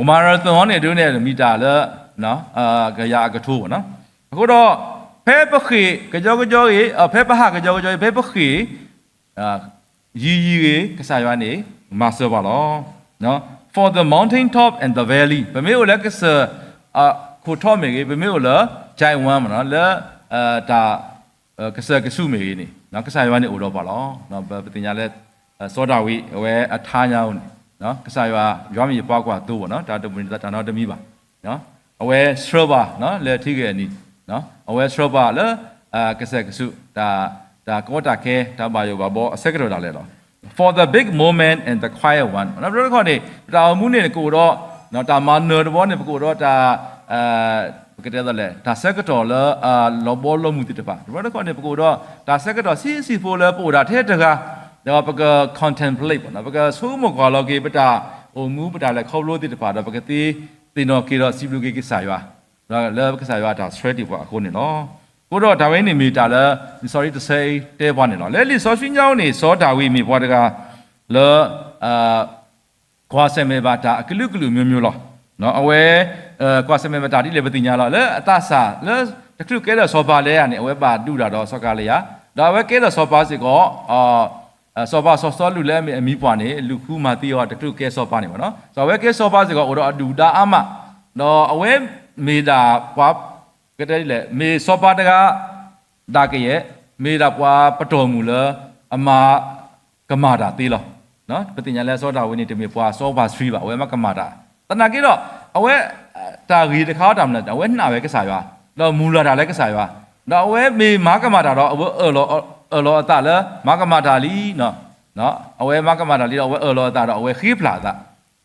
မၤရသွၣ်န့ၣ် ဒ်န့ၣ် မံၤတၢ်လၢ ကယၤအကထိဘၣ်နီၤ. အဃိဒီး ဖဲပဃ့ၢ်ကကီကကီဂ့ၤ, ဖဲပဟးကကီကကီဂ့ၤ, ဖဲပဃ့ၢ် ယံာ်ယံာ်ဂ့ၤ ကစၢ်ယွၤန့ၣ် မၤစၢၤပှၤလီၤ. For the mountain top and the valley ပမ့ၢ်အိၣ်လၢကစၢၢ် ခိၣ်ထီၣ်မ့ၢ်ဂ့ၤ, ပမ့ၢ်အိၣ်လၢ giant one မ့ၢ်နီၤ လၢ တၢ် ကစၢၢ်ကဆူၣ်မ့ၢ်ဂ့ၤန့ၣ် ကစၢ်ယွၤန့ၣ်အိၣ်ဒီးပှၤလီၤ. ပသ့ၣ်ညါလၢ စီၤဒၤဝံး အဝဲအထါညါအအိၣ်န့ၣ် ကစၢ်ယွၤ ယွၤမ့ၢ်ယပှၤကွၢ်သိဘၣ်နီၤ, တၢ်တမုာ်တၢ်နီတမံၤဘၣ်. အဝဲဆှၢပှၤလၢထံဂ့ၢ်အနံၤ, အဝဲဆှၢပှၤလၢ ကစၢၢ်ကဆူၣ် တၢ် တၢ်ကီတၢ်ခဲ တၢ်ဘၣ်ယိၣ်ဘၣ်ဘီအဆၢကတီၢ်ဒၣ်လဲာ်လီၤ. For the big moment and the quiet one တဘျီတခီၣ်န့ၣ် ပတၢ်အိၣ်မူန့ၣ် ကအိၣ်ဒီး တၢ်မၤနၢၤတဘျီန့ၣ် ပကအိၣ်ဒီးတၢ် ပကတဲလဲၣ် တၢ်ဆၢကတီၢ်လၢ လီၤဘီလီၤမုၢ်သ့ၣ်တဖၣ်, တဘျီတခီၣ်န့ၣ် ပကအိၣ်ဒီးတၢ်ဆၢကတီၢ်ဆံးဆံးဖိလၢပအိၣ်ဒၣ်ထဲတဂၤ, ဒီးပက contemplate ပကဆိကမိၣ်ကွၢ်လီၤက့ၤ ပတၢ်အိၣ်မူ ပတၢ်လဲၤခီဖျိသ့ၣ်တဖၣ်ဒီး ပကသ့သ့ၣ်နီၣ်က့ၤဒီးစံးဘျုးက့ၤကစၢ်ယွၤ လၢကစၢ်ယွၤတၢ်ဆှၢတ့ၢ်ပှၤအဃိန့ၣ်လီၤ. အဃိဒီးတၢ်ဝဲန့ၣ်မ့ၢ်တၢ်လၢ လံာ်စီဆှံတဆၢအံၤတဲပှၤန့ၣ်လီၤ. လၢလံာ်စီဆှံညါအအိၣ်န့ၣ် စီၤဒၤဝံးမ့ၢ်ပှၤတဂၤလၢ ကွၢ်ဆၢၣ်မဲာ်ဘၣ်တၢ်အကလုာ်ကလုာ်မျိုးမျိုးလီၤ. အဝဲ ကွၢ်ဆၢၣ်မဲာ်ဘၣ်တၢ်ဒ်လဲၣ်ပသ့ၣ်ညါလီၤ. လၢအသးစၢ်လၢတချုးကဲထီၣ်စီၤပၤလဲၣ်ဧါန့ၣ် အဝဲဘၣ်ဒုးတၢ်ဒီးစီၤကၤလံယၤ, ဒီးအဝဲကဲထီၣ်စီၤပၤစ့ၢ်ကီး စီၤပၤစီၤစီလူးလၢအမ့ၢ်အမံၤပှၢ်န့ၣ် လူၤဃုမၤသံအီၤတချုးကဲစီၤပၤန့ၣ်ဘၣ်နီၤ. စီၤအဝဲကဲစီၤပၤစ့ၢ်ကီး အိၣ်ဒီးအဒုၣ်ဒါအါမး, ဒီးအဝဲမ့ၢ်ဒၣ်ပှၤ ကတဲဒ်လဲၣ် မ့ၢ်စီၤပၤတဂၤ ဒၣ်ကယဲၢ် မ့ၢ်ဒၣ်ပှၤပတီၢ်မုၢ်လၢအမၤကမၣ်တၢ်သ့လီၤ. ပသ့ၣ်ညါလၢစီၤဒၤဝံးန့ၣ် တမ့ၢ်ပှၤစီပှၤဆှံဘၣ်, အဝဲမၤကမၣ်တၢ်, သနာ်က့ဒီး အဝဲ တၢ်ဂ့ၤတခါအီၤတၢ်မနုၤလဲၣ် အဝဲနာ်ဝဲကစၢ်ယွၤ, ဒီးမုၢ်လၢ်တၢ်လၢကစၢ်ယွၤ, ဒီးအဝဲမ့ၢ်မၤကမၣ်တၢ်ဒီး အဝဲအၢၣ်လီၤအသးလၢမၤကမၣ်တၢ်လံ အဝဲမၤကမၣ်တၢ်လံဒီး အဝဲအၢၣ်လီၤအသးဒီးအဝဲဃ့ဖျါအသး,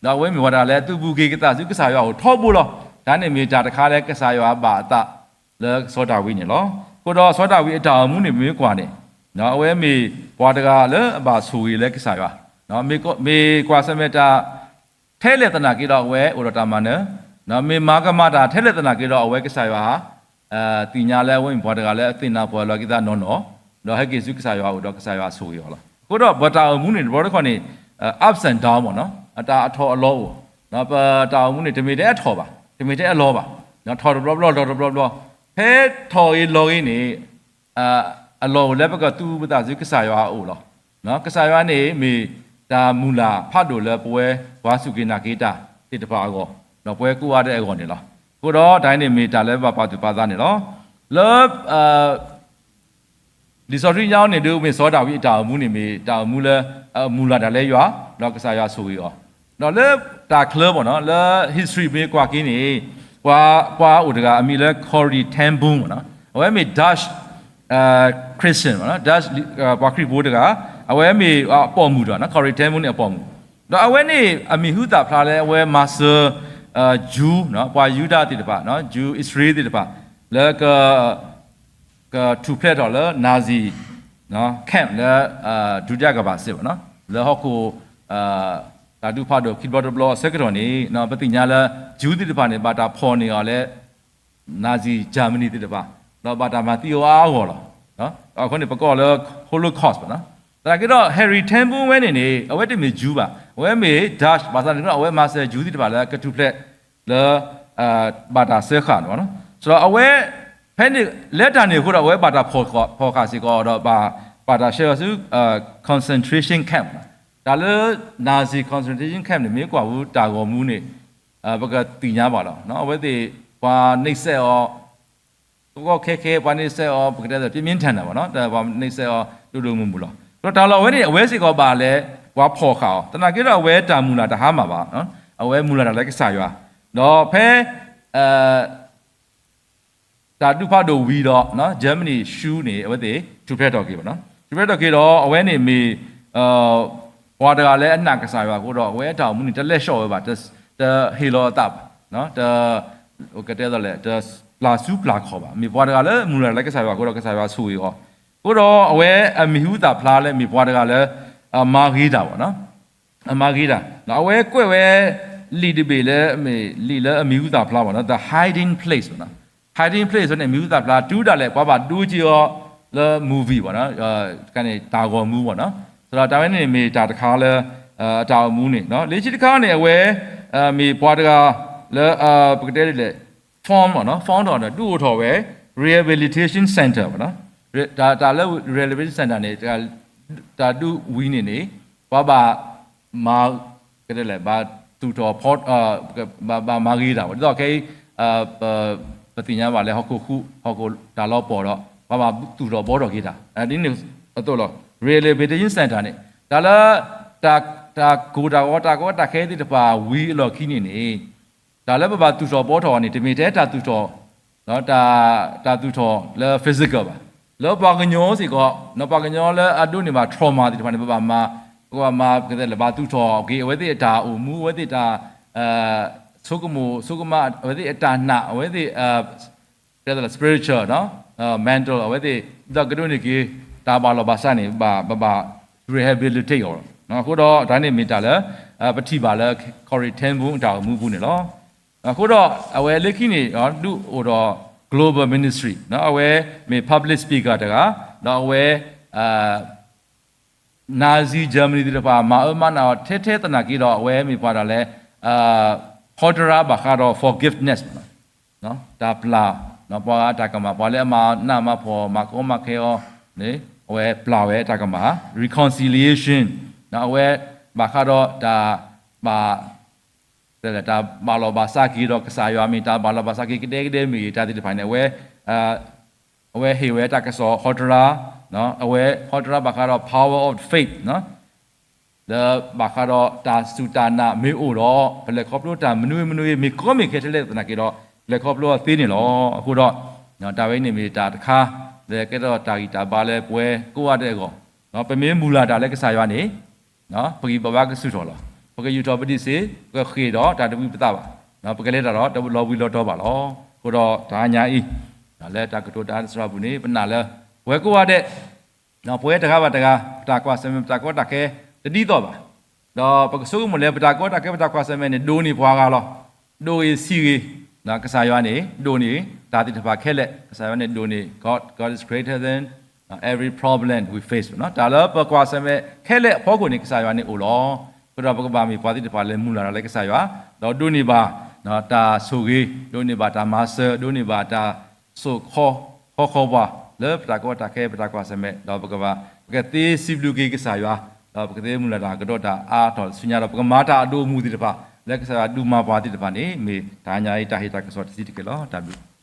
ဒီးအဝဲမ့ၢ်ဝဲဒၣ်လၢအသုးဘူးက့ၤကသးဆူကစၢ်ယွၤအအိၣ်ထီဘိလီၤ. တၢ်န့ၣ်မ့ၢ်တၢ်တခါလၢကစၢ်ယွၤဘၣ်အသးလၢစီၤဒၤဝံးန့ၣ်လီၤ. အဃိဒီးစီၤဒၤဝံးအတၢ်အိၣ်မူန့ၣ် ပမ့ၢ်ကွၢ်န့ၣ် အဝဲမ့ၢ်ပှၤတဂၤလၢအဘၣ်ဆိၣ်ဂ့ၤလၢကစၢ်ယွၤ, မ့ၢ်ကွၢ်ဆၢၣ်မဲာ်တၢ် ထဲလဲၣ်သနာ်က့ဒီး အဝဲအိၣ်ဒီးတၢ်မၤနၢၤ, မ့ၢ်မၤကမၣ်တၢ်ထဲလဲၣ်သနာ်က့ဒီး အဝဲကစၢ်ယွၤ သ့ၣ်ညါလၢအဝဲမ့ၢ်ပှၤတဂၤလၢအသ့ၣ်နၢ်ပှၤလီၤက့ၤသးနီၢ်နီၢ်, ဒီးဟဲက့ၤဆူကစၢ်ယွၤအအိၣ်ဒီးကစၢ်ယွၤဆိၣ်ဂ့ၤအီၤလီၤ. အဃိဒီးပတၢ်အိၣ်မူန့ၣ် တဘျီတခီၣ်န့ၣ် ups and down မ့ၢ်နီၤ, အတၢ်အထီၣ်အလီၤအိၣ်, ပတၢ်အိၣ်မူန့ၣ် တမ့ၢ်ထဲအထီၣ်ဘၣ်, တမ့ၢ်ထဲအလီၤဘၣ်, ထီၣ်တဘျီဘျီ လီၤတဘျီဘျီ, ဖဲထီၣ်ဂ့ၤလီၤဂ့ၤန့ၣ် အလီၢ်အိၣ်လၢပကသူပသးဆူကစၢ်ယွၤအအိၣ်လီၤ. ကစၢ်ယွၤန့ၣ်မ့ၢ်တၢ်မုၢ်လၢ်ဖးဒိၣ်လၢပဝဲပှၤစူၢ်က့ၤနာ်က့ၤတၢ်သ့ၣ်တဖၣ်အဂီၢ်, ဒီးပဝဲကိးဂၤဒဲးအဂီၢ်န့ၣ်လီၤ. အဃိဒီးတၢ်အံၤန့ၣ်မ့ၢ်တၢ်လၢဘၣ်ပာ်သူၣ်ပာ်သးန့ၣ်လီၤ. လၢ လံာ်စီဆှံညါအံၤန့ၣ် ဒ်မ့ၢ်စီၤဒၤဝံးအတၢ်အိၣ်မူန့ၣ်မ့ၢ်တၢ်အိၣ်မူလၢ အမုၢ်လၢ်တၢ်လၢယွၤ, ဒီးကစၢ်ယွၤဆိၣ်ဂ့ၤအီၤ, ဒီးလၢတၢ်ချၢဘၣ်နီၤ လၢ history မ့ၢ်ကွၢ်က့ၤန့ၣ် ပှၤ ပှၤအိၣ်တဂၤအမံၤလၢ Corrie ten Boom မ့ၢ်နီၤ, အဝဲမ့ၢ် Dutch Christian မ့ၢ်နီၤ, Dutch ပှၤခရံာ်ဖိတဂၤ, အဝဲမ့ၢ်အပိာ်မုၣ်တဂၤနီၤ, Corrie ten Boom န့ၣ်အပိာ်မုၣ်, ဒီးအဝဲန့ၣ်အမံၤဟူသၣ်ဖျါလၢအဝဲမၤစၢၤ Jew နီၤ, ပှၤယူဒၤသ့ၣ်တဖၣ်, Jew အံၣ်စရ့လးသ့ၣ်တဖၣ် လၢက ကထူၣ်ဖျဲးထီၣ်လၢ Nazi camp လၢ ဒုတိယကမ္ဘာစစ် ဘၣ်နီၤ, လၢဟီၣ်ခိၣ် တၢ်ဒုးဖးဒိၣ်ခံဘျီတဘျီအဆၢကတီၢ်န့ၣ် ပသ့ၣ်ညါလၢ Jew သ့ၣ်တဖၣ်န့ၣ် ဘၣ်တၢ်ဖီၣ်န့ၢ်အီၤလၢ Nazi Germany သ့ၣ်တဖၣ်, ဒီးဘၣ်တၢ်မၤသံအီၤအါအါဂီၢ်ဂီၢ်လီၤ. အဃိန့ၣ် ပကိးလၢ Holocaust ဘၣ်နီၤ. သနာ်က့ဒီး Harry ten Boom ဝဲန့ၣ်န့ၣ် အဝဲတမ့ၢ် Jew ဘၣ်, အဝဲမ့ၢ် Dutch ဘၣ်ဆၣ်န့ၣ်ဒီး အဝဲမၤစၢၤ Jew သ့ၣ်တဖၣ်လၢကထူၣ်ဖျဲးလၢ ဘၣ်တၢ်စၢဃာ်န့ၣ်ဘၣ်နီၤ. ဆိုတော့ အဝဲ ဖဲန့ၣ် လၢတၢ်န့ၣ်အဃိဒီး အဝဲဘၣ်တၢ်ဖီၣ်ဃာ်စ့ၢ်ကီးဒီး ဘၣ်တၢ်ဆှၢအီၤဆူ concentration camp တၢ်လၢ Nazi concentration camp န့ၣ် မ့ၢ်ကွၢ်ဝဲတၢ်ဂီၤမူန့ၣ် ပကသ့ၣ်ညါဘၣ်လီၤ. အဝဲသ့ၣ် ပှၤန့ၢ်စဲးအီၤ ကီခဲခဲ ပှၤန့ၢ်စဲးအီၤ ပကတဲသး ပြင်းပြင်းထန်ထန် ဘၣ်နီၤ, ပှၤန့ၢ်စဲးအီၤ ဒိၣ်ဒိၣ်မုၢ်မုၢ်လီၤ. ဒီးတၢ်လီၢ်ဝဲန့ၣ် အဝဲစ့ၢ်ကီးဘၣ်လဲၤ ပှၤဖီၣ်ဃာ်အီၤ, သနာ်က့ဒီး အဝဲတၢ်မုၢ်လၢ်တဟါမၢ်ဘၣ်, အဝဲမုၢ်လၢ်တၢ်လၢကစၢ်ယွၤ, ဒီးဖဲ တၢ်ဒုးဖးဒိၣ်ဝံၤဒီး Germany ရှုံးန့ၣ် အဝဲသ့ၣ် ထူၣ်ဖျဲးထီၣ်က့ၤဘၣ်နီၤ, ထူၣ်ဖျဲးထီၣ်က့ၤဒီး အဝဲန့ၣ်မ့ၢ် ပှၤတဂၤလၢအနာ်ကစၢ်ယွၤအဃိဒီး အဝဲအတၢ်အိၣ်မူန့ၣ် တလဲၢ်ဆှီၣ်ဝဲဘၣ်, တဟ့ၣ်လီၤအသးဘၣ်, တ ကတဲသိးလဲၣ် တပျၢ်စုပျၢ်ခီၣ်ဘၣ်, မ့ၢ်ပှၤတဂၤလၢမုၢ်လၢ်လၢကစၢ်ယွၤအဃိဒီး ကစၢ်ယွၤဆိၣ်ဂ့ၤအီၤ, အဃိဒီးအဝဲအမံၤဟူသၣ်ဖျါလၢမ့ၢ်ပှၤတဂၤလၢ အမၤဂ့ၤတၢ်ဘၣ်နီၤ, အမၤဂ့ၤတၢ်, အဝဲကွဲးဝဲ လံာ်တဘ့ၣ်လၢမ့ၢ်လံာ်လၢအမံၤဟူသၣ်ဖျါဘၣ်နီၤ, the hiding place ဘၣ်နီၤ, hiding place န့ၣ် မံၤဟူသၣ်ဖျါ တုၤဒၣ်လဲာ်ပှၤဘၣ်ဒိက့ၤအီၤလၢ movie ဘၣ်နီၤ, တၢ်ဂီၤမူဘၣ်နီၤ, ဆိုတော့ တၢ်ဝဲန့ၣ်မ့ၢ်တၢ်တခါလၢ အတၢ်အိၣ်မူန့ၣ်နီၤ, လၢခံတခါန့ၣ် အဝဲ မ့ၢ်ပှၤတဂၤလၢ ပကတဲဒ်လဲၣ် form ဘၣ်နီၤ, form ထီၣ်ဒီး ဒုးအိၣ်ထီၣ်ဝဲ rehabilitation center ဘၣ်နီၤ, တၢ်လၢ rehabilitation center န့ၣ် တၢ်ဒုးဝံၤန့ၣ်န့ၣ် ပှၤဘၣ်မၤ ကတဲလဲၣ် ဘၣ်သူၣ်ထီၣ် ဘၣ်မၤဂ့ၤတၢ်ဘၣ်, ဒ်သိးခဲအံၤ ပသ့ၣ်ညါဘၣ်လၢဟီၣ်ခိၣ်ဃု ဟီၣ်ခိၣ်တၢ်လီၤပှီၢ်ဒီး ပှၤဘၣ်သူၣ်ထီၣ်ဘှီထီၣ်က့ၤတၢ်, ဒ်န့ၣ်အသိးလီၤ, rehabilitation center န့ၣ် တၢ်လၢ တၢ်ကိၢ်တၢ်ဂီၤ တၢ်ကီတၢ်ခဲသ့ၣ်တဖၣ်ဝံၤအလီၢ်ခံန့ၣ်န့ၣ် တၢ်လၢပဘၣ်သူၣ်ထီၣ်ဘှီထီၣ်အီၤန့ၣ် တမ့ၢ်ထဲတၢ်သူၣ်ထီၣ် တၢ်သူၣ်ထီၣ်လၢ physical ဘၣ်, လၢပှၤကညီစ့ၢ်ကီး ပှၤကညီလၢအဒိးန့ၢ်ဘၣ် trauma သ့ၣ်တဖၣ်န့ၣ် ပဘၣ်မၤ ပကဘၣ်မၤ ကတဲလဲၣ် ဘၣ်သူၣ်ထီၣ်က့ၤ အဝဲသ့ၣ်အတၢ်အိၣ်မူ အဝဲသ့ၣ်တၢ် ဆိကမိၣ်ဆိကမး အဝဲသ့ၣ်အတၢ်နာ် အဝဲသ့ၣ် ကတဲလဲၣ် spiritual mental အဝဲသ့ၣ် ဒ်သိးကဒိးန့ၢ်က့ၤ တၢ်ဘၣ်လီၢ်ဘၣ်စးန့ၣ် ဘၣ် ပဘၣ် rehabilitate အီၤလီၤ. အဃိဒီးတၢ်န့ၣ်မ့ၢ်တၢ်လၢ ပထံၣ်ဘၣ်လၢ Corrie ten Boom အတၢ်အိၣ်မူအပူၤန့ၣ်လီၤ. အဃိဒီးအဝဲလၢခံန့ၣ် ဒုးအိၣ်ဒီး global ministry အဝဲမ့ၢ် public speaker တဂၤ ဒီးအဝဲ Nazi Germany သ့ၣ်တဖၣ် မၤအၢမၤနးအီၤထဲထဲသနာ်က့ဒီး အဝဲမ့ၢ်ပှၤတၢ်လၢ ဟီတရါဘၣ်ဃးဒီး forgiveness တၢ်ပျၢ် ပှၤအတၢ်ကမၣ် ပှၤလၢအမၤနးမၤဖှီၣ် မၤကီမၤခဲအီၤန့ၣ် အဝဲပျၢ်ဝဲတၢ်ကမၣ် reconciliation အဝဲဘၣ်ဃးဒီးတၢ်ဘၣ် တၢ်ဘၣ်လီၢ်ဘၣ်စးက့ၤဒီးကစၢ်ယွၤမ့ၢ် တၢ်ဘၣ်လီၢ်ဘၣ်စးက့ၤကဒဲကဒဲမ့ၢ်ဂ့ၤ တၢ်သ့ၣ်တဖၣ်န့ၣ် အဝဲ အဝဲဟ့ၣ်ဝဲတၢ်ကစီၣ်ဟီတရါ အဝဲဟီတရါဘၣ်ဃးဒီး power of faith လၢဘၣ်ဃးဒီးတၢ်စူၢ်တၢ်နာ်မ့ၢ်အိၣ်ဒီး ပလဲၤခီဖျိတၢ်မနုၤမနုၤမ့ၢ်ကီမ့ၢ်ခဲထဲလဲၣ်သနာ်က့ဒီး လဲၤခီဖျိအီၤသ့န့ၣ်လီၤ. အဃိဒီး တၢ်ဝဲန့ၣ်မ့ၢ်တၢ်တခါ လၢကဲထီၣ်တၢ်ဂံၢ်တၢ်ဘါလၢပဝဲကိးဂၤဒဲးအဂီၢ် ပမ့ၢ်မုၢ်လၢ်တၢ်လၢကစၢ်ယွၤန့ၣ် ပဂံၢ်ပဘါကဆူၣ်ထီၣ်လီၤ. ပကယူၢ်ထီၣ်ပဒံးစ့ ပဃ့ၢ်ဒီးတၢ်တဝံပသးဘၣ်, ပကလဲၤတၢ်ဒီးတလီၤဘှံးလီၤတီၤဘၣ်လီၤ. အဃိဒီးတဟါညါအံၤ လၢတၢ်ကတိၤတၢ်စှၤပူၤန့ၣ် ပနာ်လၢ ပဝဲကိးဂၤဒဲး ပဝဲတဂၤဘၣ်တဂၤ ပတၢ်ကွၢ်ဆၢၣ်မဲာ် ပတၢ်ကီတၢ်ခဲ တဒ်သိးဘၣ်. ဒီးပကဆိကမိၣ်လၢပတၢ်ကီတၢ်ခဲ ပတၢ်ကွၢ်ဆၢၣ်မဲာ်န့ၣ် ဒိၣ်န့ၢ်ပှၤဂၤလီၤ. ဒိၣ်ဂ့ၤဆံးဂ့ၤ ကစၢ်ယွၤန့ၣ် ဒိၣ်န့ၢ်တၢ်သ့ၣ်တဖၣ်ခဲလၢာ်, ကစၢ်ယွၤန့ၣ်ဒိၣ်န့ၢ် God, God is greater than every problem we face တၢ်လၢပကွၢ်ဆၢၣ်မဲာ်ခဲလၢာ်အဖီခိၣ်န့ၣ် ကစၢ်ယွၤန့ၣ်အိၣ်လီၤ. အဃိဒီးပကဘၣ်မ့ၢ်ပှၤသ့ၣ်တဖၣ်လၢမုၢ်လၢ်တၢ်လၢကစၢ်ယွၤ, ဒီးဒိၣ်န့ၢ်ဘၣ် တၢ်ဆိၣ်ဂ့ၤ, ဒိၣ်န့ၢ်ဘၣ်တၢ်မၤစၢၤ, ဒိၣ်န့ၢ်ဘၣ်တၢ်စိာ်ခီဃီခီပှၤ လၢပတၢ်ကီတၢ်ခဲ ပတၢ်ကွၢ်ဆၢၣ်မဲာ်, ဒီးပကဘၣ် ပကသ့စံးဘျုးက့ၤကစၢ်ယွၤ, ဒီးပကသ့မုၢ်လၢ်တၢ်ကဒီးတၢ်အါထီၣ်ဆူညါဒီး ပကမၤတၢ်အဒိၣ်အမုၢ်သ့ၣ်တဖၣ် လၢကစၢ်ယွၤဒုးမၤပှၤသ့ၣ်တဖၣ်န့ၣ် မ့ၢ်တဟါညါအံၤတၢ်ဟ့ၣ်တၢ်ကစီၣ်တဆံးတက့ၢ်လီၤ. တၢ်ဘျုး